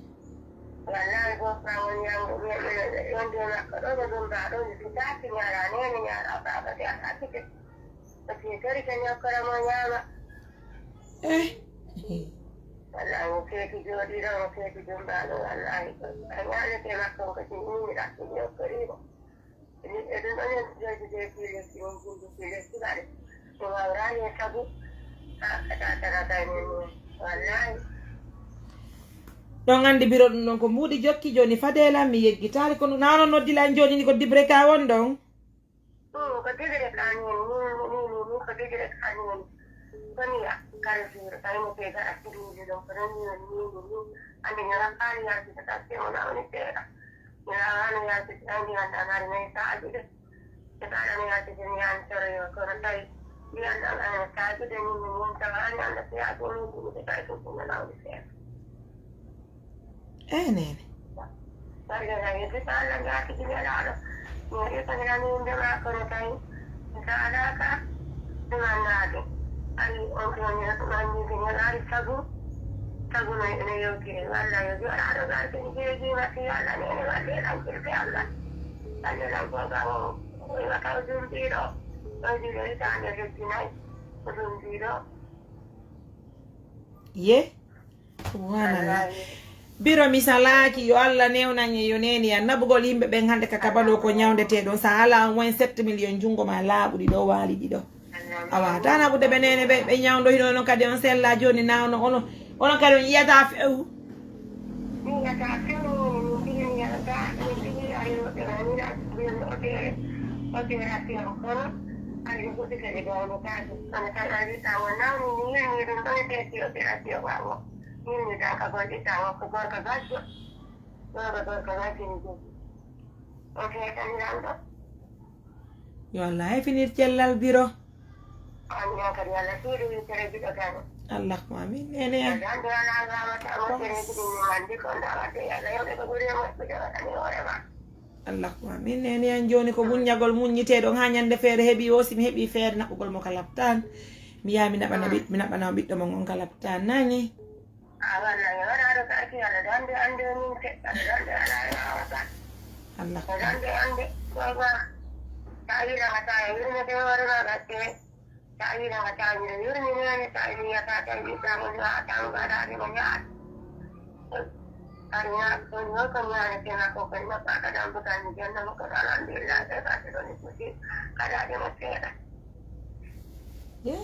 Wallahi ko ka woni yango mi yonde makko ɗo ko ɗum ba ɗo mi fitaki ñaala nene ñaala baba de a hakite. Ko si tori ka ñokkora mo ñaama. Eh. Wallahi mo feeti jooɗiɗo mo feeti jumbaɗo wallahi. A ñaalete makko ko si ni mi ɗakki ñokkorimo. Ni e ɗum ɗon en jooɗi de fii lekki on jumbi fii lekki baɗe. Mo wawrani e sabu. Ha kata tara kay ni wallahi. Ɗon anndi biro ɗum ɗon ko mbuuɗi jokki jooni fadeelam mi yeggitaali kono nano noddila en jooni ni ko dibre ka won ɗon. Ɗum ko degre ka ni woni ni ni ni ni ko degre ka ni woni. Ko ni a kare jure kay mo ke gara kidinde ɗon ko ɗon ni woni ni ni ni. Anndi ni rafaali yalti ko takke mo na woni seeɗa. Mi waawano yaltude tawi ndiyan ɗan ari nayi saaji ɗe. Mi faala mi yaltude ndiyan soroyo kono tawi ndiyan ɗan ari saaji ɗe min mi mum tawa ari anda siyaaji min ɗum ɓe tawi ɗum ɗum nawde seeɗa. Eh, nene. Barke na yeddi ko Allah jaatigi nelaaɗo. Mi waɗi ko mi nani innde maa kono tawi mi faalaaka ɗum anndaade. Ari on ko woni ɗum anndinde ñalaari sabu. Sabu no ene yewtiri walla yo joɗaɗo garde mi jeejiima si Allah nene waɗde lancirde Allah. Walla lancirde o iwata o jumbiɗo o jiɗo hitaande lebbi nayi o jumbiɗo. Ye? Subhanallah. Biro mi salaaki yo Allah newnan en yo neni an naɓugol yimɓe ɓen hannde ka kabalo ko ñawndete ɗon sa ala moins sept million junngo ma laaɓuɗi ɗo waali ɗiɗo. Awa, tana ɓude ɓe nene ɓe, ɓe ñawdo hino onon kadi on sella joni na ono, ono, onon kadi on yiyata few. Min yiyata few, min mbimi mi yiyata, min mbimi ari woɓɓe ma min a mbimi opéré, opération kono, ari woɓɓe kadi gawno kaake. Kono kadi ari sa won nawni mi yilni ɗum ɗo e ɓe opération wawo. Min mi dan ka goɗɗi sa wokko gorko gajjo. Gorko gorko gajjo mi jogi. O fetaniran ɗo. Yo Allah hefinir cellal biro. Amin kadi Allah suudu yittere jiɗo gano. Allahumma amin. Nene an. Gando ala gama ta mo tere jiɗi mi mandi ko nda wadde Allah yewde ko ɓuri e moƴƴude waɗani hoore ma. Allahumma amin. Nene an joni ko muññagol muññiteɗon ha ñande feere heɓi o simi heɓi feere naɓugol mo ka laptan. Mi yaha mi naɓana ɓiɗ- mi naɓana ɓiɗɗo mon on ka laptan nani. A walla yo waɗaɗo ka aki aɗa dande ande min seɗɗa aɗa dande ala e wawa ba. Allah. Aɗa dande ande wawa. Sa yirama sa yirmete hoore ma gatte. Sa yirama sa yira yurminani sa yiyata tan ɓiɗɗa mo jawa tan gaɗaɗe mo jaat. Ari na ɗon yo ko ñaanetema ko koye makko aka dambugal mi jonnamo kono alhamdulillah ɓe ɓaɗɗe ɗon e suusi gaɗaɗe mo seeɗa. Ye?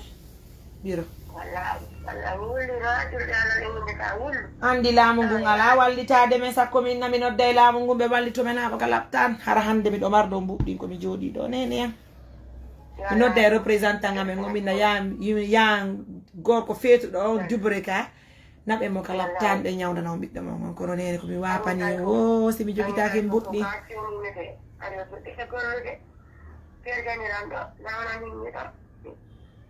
Biro. Wallahi, wallahi, wulli no a julde Allah e yimɓe ka wullu. Anndi laamu ngun alaa wallitaade men, sakko min na mi nodda e laamu ngun ɓe wallito men haa ɓaka laɓtaan. Hara hannde miɗo marɗo mbuɗɗin ko mi jooɗii ɗo nene yam. Mi nodda e représentant amen o min na yaa yaa gorko feetuɗo on dubre ka. Naɓe mo ka laɓtaan ɓe ñawndana on ɓiɗɗo mon on. Kono nene ko mi waapani o si mi jogitaaki mbuɗɗi. Aɗa fuɗɗita gollude. Perganiran ɗo, nawna min mi ɗo.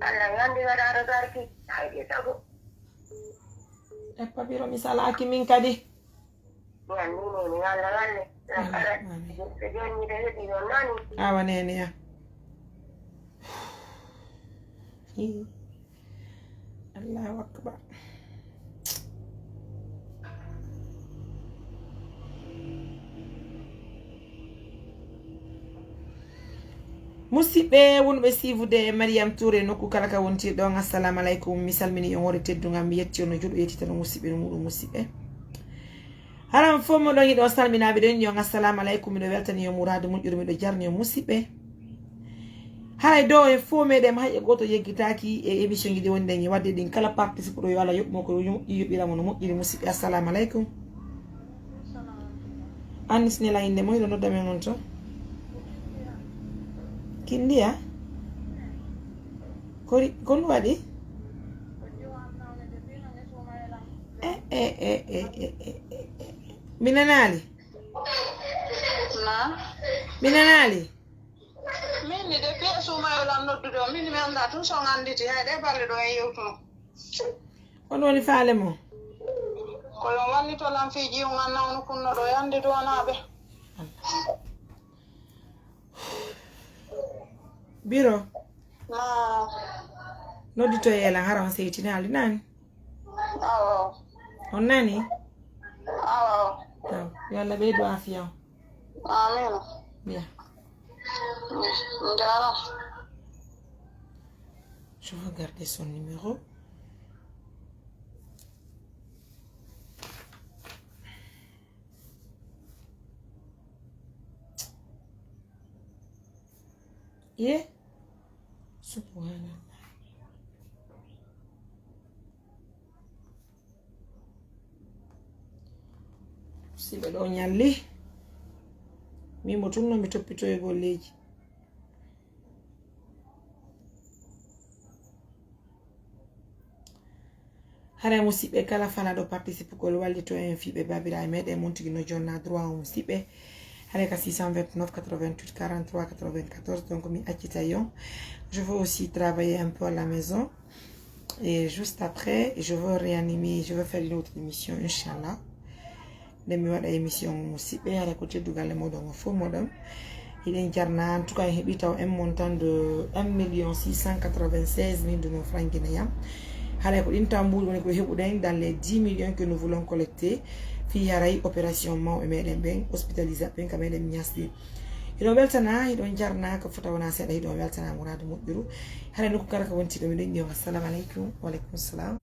Allah yo anndu waɗaano barki, hayde sago. Eppa biro mi salaaki min kadi. Mi anndi ni, mi Allah walle. Amin, amin. So jooni miɗo heɓi noon noon. Awa neene ya. Hii. Allahu akbar. Musidɓe wonɓe siifude e Mariam Touré nokku kala ka wontirɗon, assalamu aleykum. Mi salmini on hoore teddungal, mi yetti on no juɗo yettitano musidɓe no muɗum musidɓe. Haran fof mo ɗon hiɗo salminaɓe ɗon yo assalamu aleykum, miɗo weltani yo muradu moƴƴuru, miɗo jarni yo musidɓe. Haray ɗo e fof meɗen hay e goto yeggitaki e émission ji ɗi wonɗen e wadde ɗin kala participe ɗo yo Allah yoɓmo ko moƴƴi yoɓiramo no moƴƴiri musidɓe. Assalamu aleykum. Annis nela inde mo hiɗo nodda men on to. Kindiya? Kori, kon waɗi? E, e, e, e, e, e, e, e. Mi nanaali. Ma? Mi nanaali. Min ni de piya suumayol am noddude o, min mi anndaa tun so on annditi hay ɗe balɗe ɗo en yewtuno. On woni faale mo? Ko yo wallito lan fii jiwŋal nawnu kunno ɗo yande duwanaaɓe. Biro. Ma. Nodditoye lan hara on seytinaali nani? Awa. On nani? Awa. Awa. Yo Allah ɓeydu afiya on. Amina. Bien. Bien. Njaaraama. Je vais garder son numéro. Ye? Subhanallah. Si ɓe ɗo ñalli. Min mo tun no mi toppitoygol leydi. Haray musidɓe kala falaɗo participe kol wallito en fiɓe babiraɓe meɗen mon tigi no jonna droit o musidɓe. Haray ka six cent vingt-neuf quatre-vingt-huit quarante-trois quatre-vingt-quatorze, donc mi accitay on. Je veux aussi travailler un peu à la maison. Et juste après, je veux réanimer, je veux faire une autre émission, Inch'Allah. Nde mi waɗa émission musidɓe, hara ko teddugal e moɗon o fof moɗon. Hiɗen jarna, en tout cas, en heɓi taw un montant de un million six cent quatre-vingt-seize mille de nos francs guinéens. Haray ko ɗin taw mbuuɗi woni ko heɓuɗen dans les dix millions que nous voulons collecter. Fii haray opération mawɓe meɗen ɓen, hospitalisé ɓen ka meɗen ñasde. Hiɗon weltana, hiɗon jarna, ko fota wona seeɗa, hiɗon weltana muradu moƴƴuru. Haray nokku kala ko wonti ɗo miɗen ƴeewa. Assalamu aleykum. Wa aleykum salam.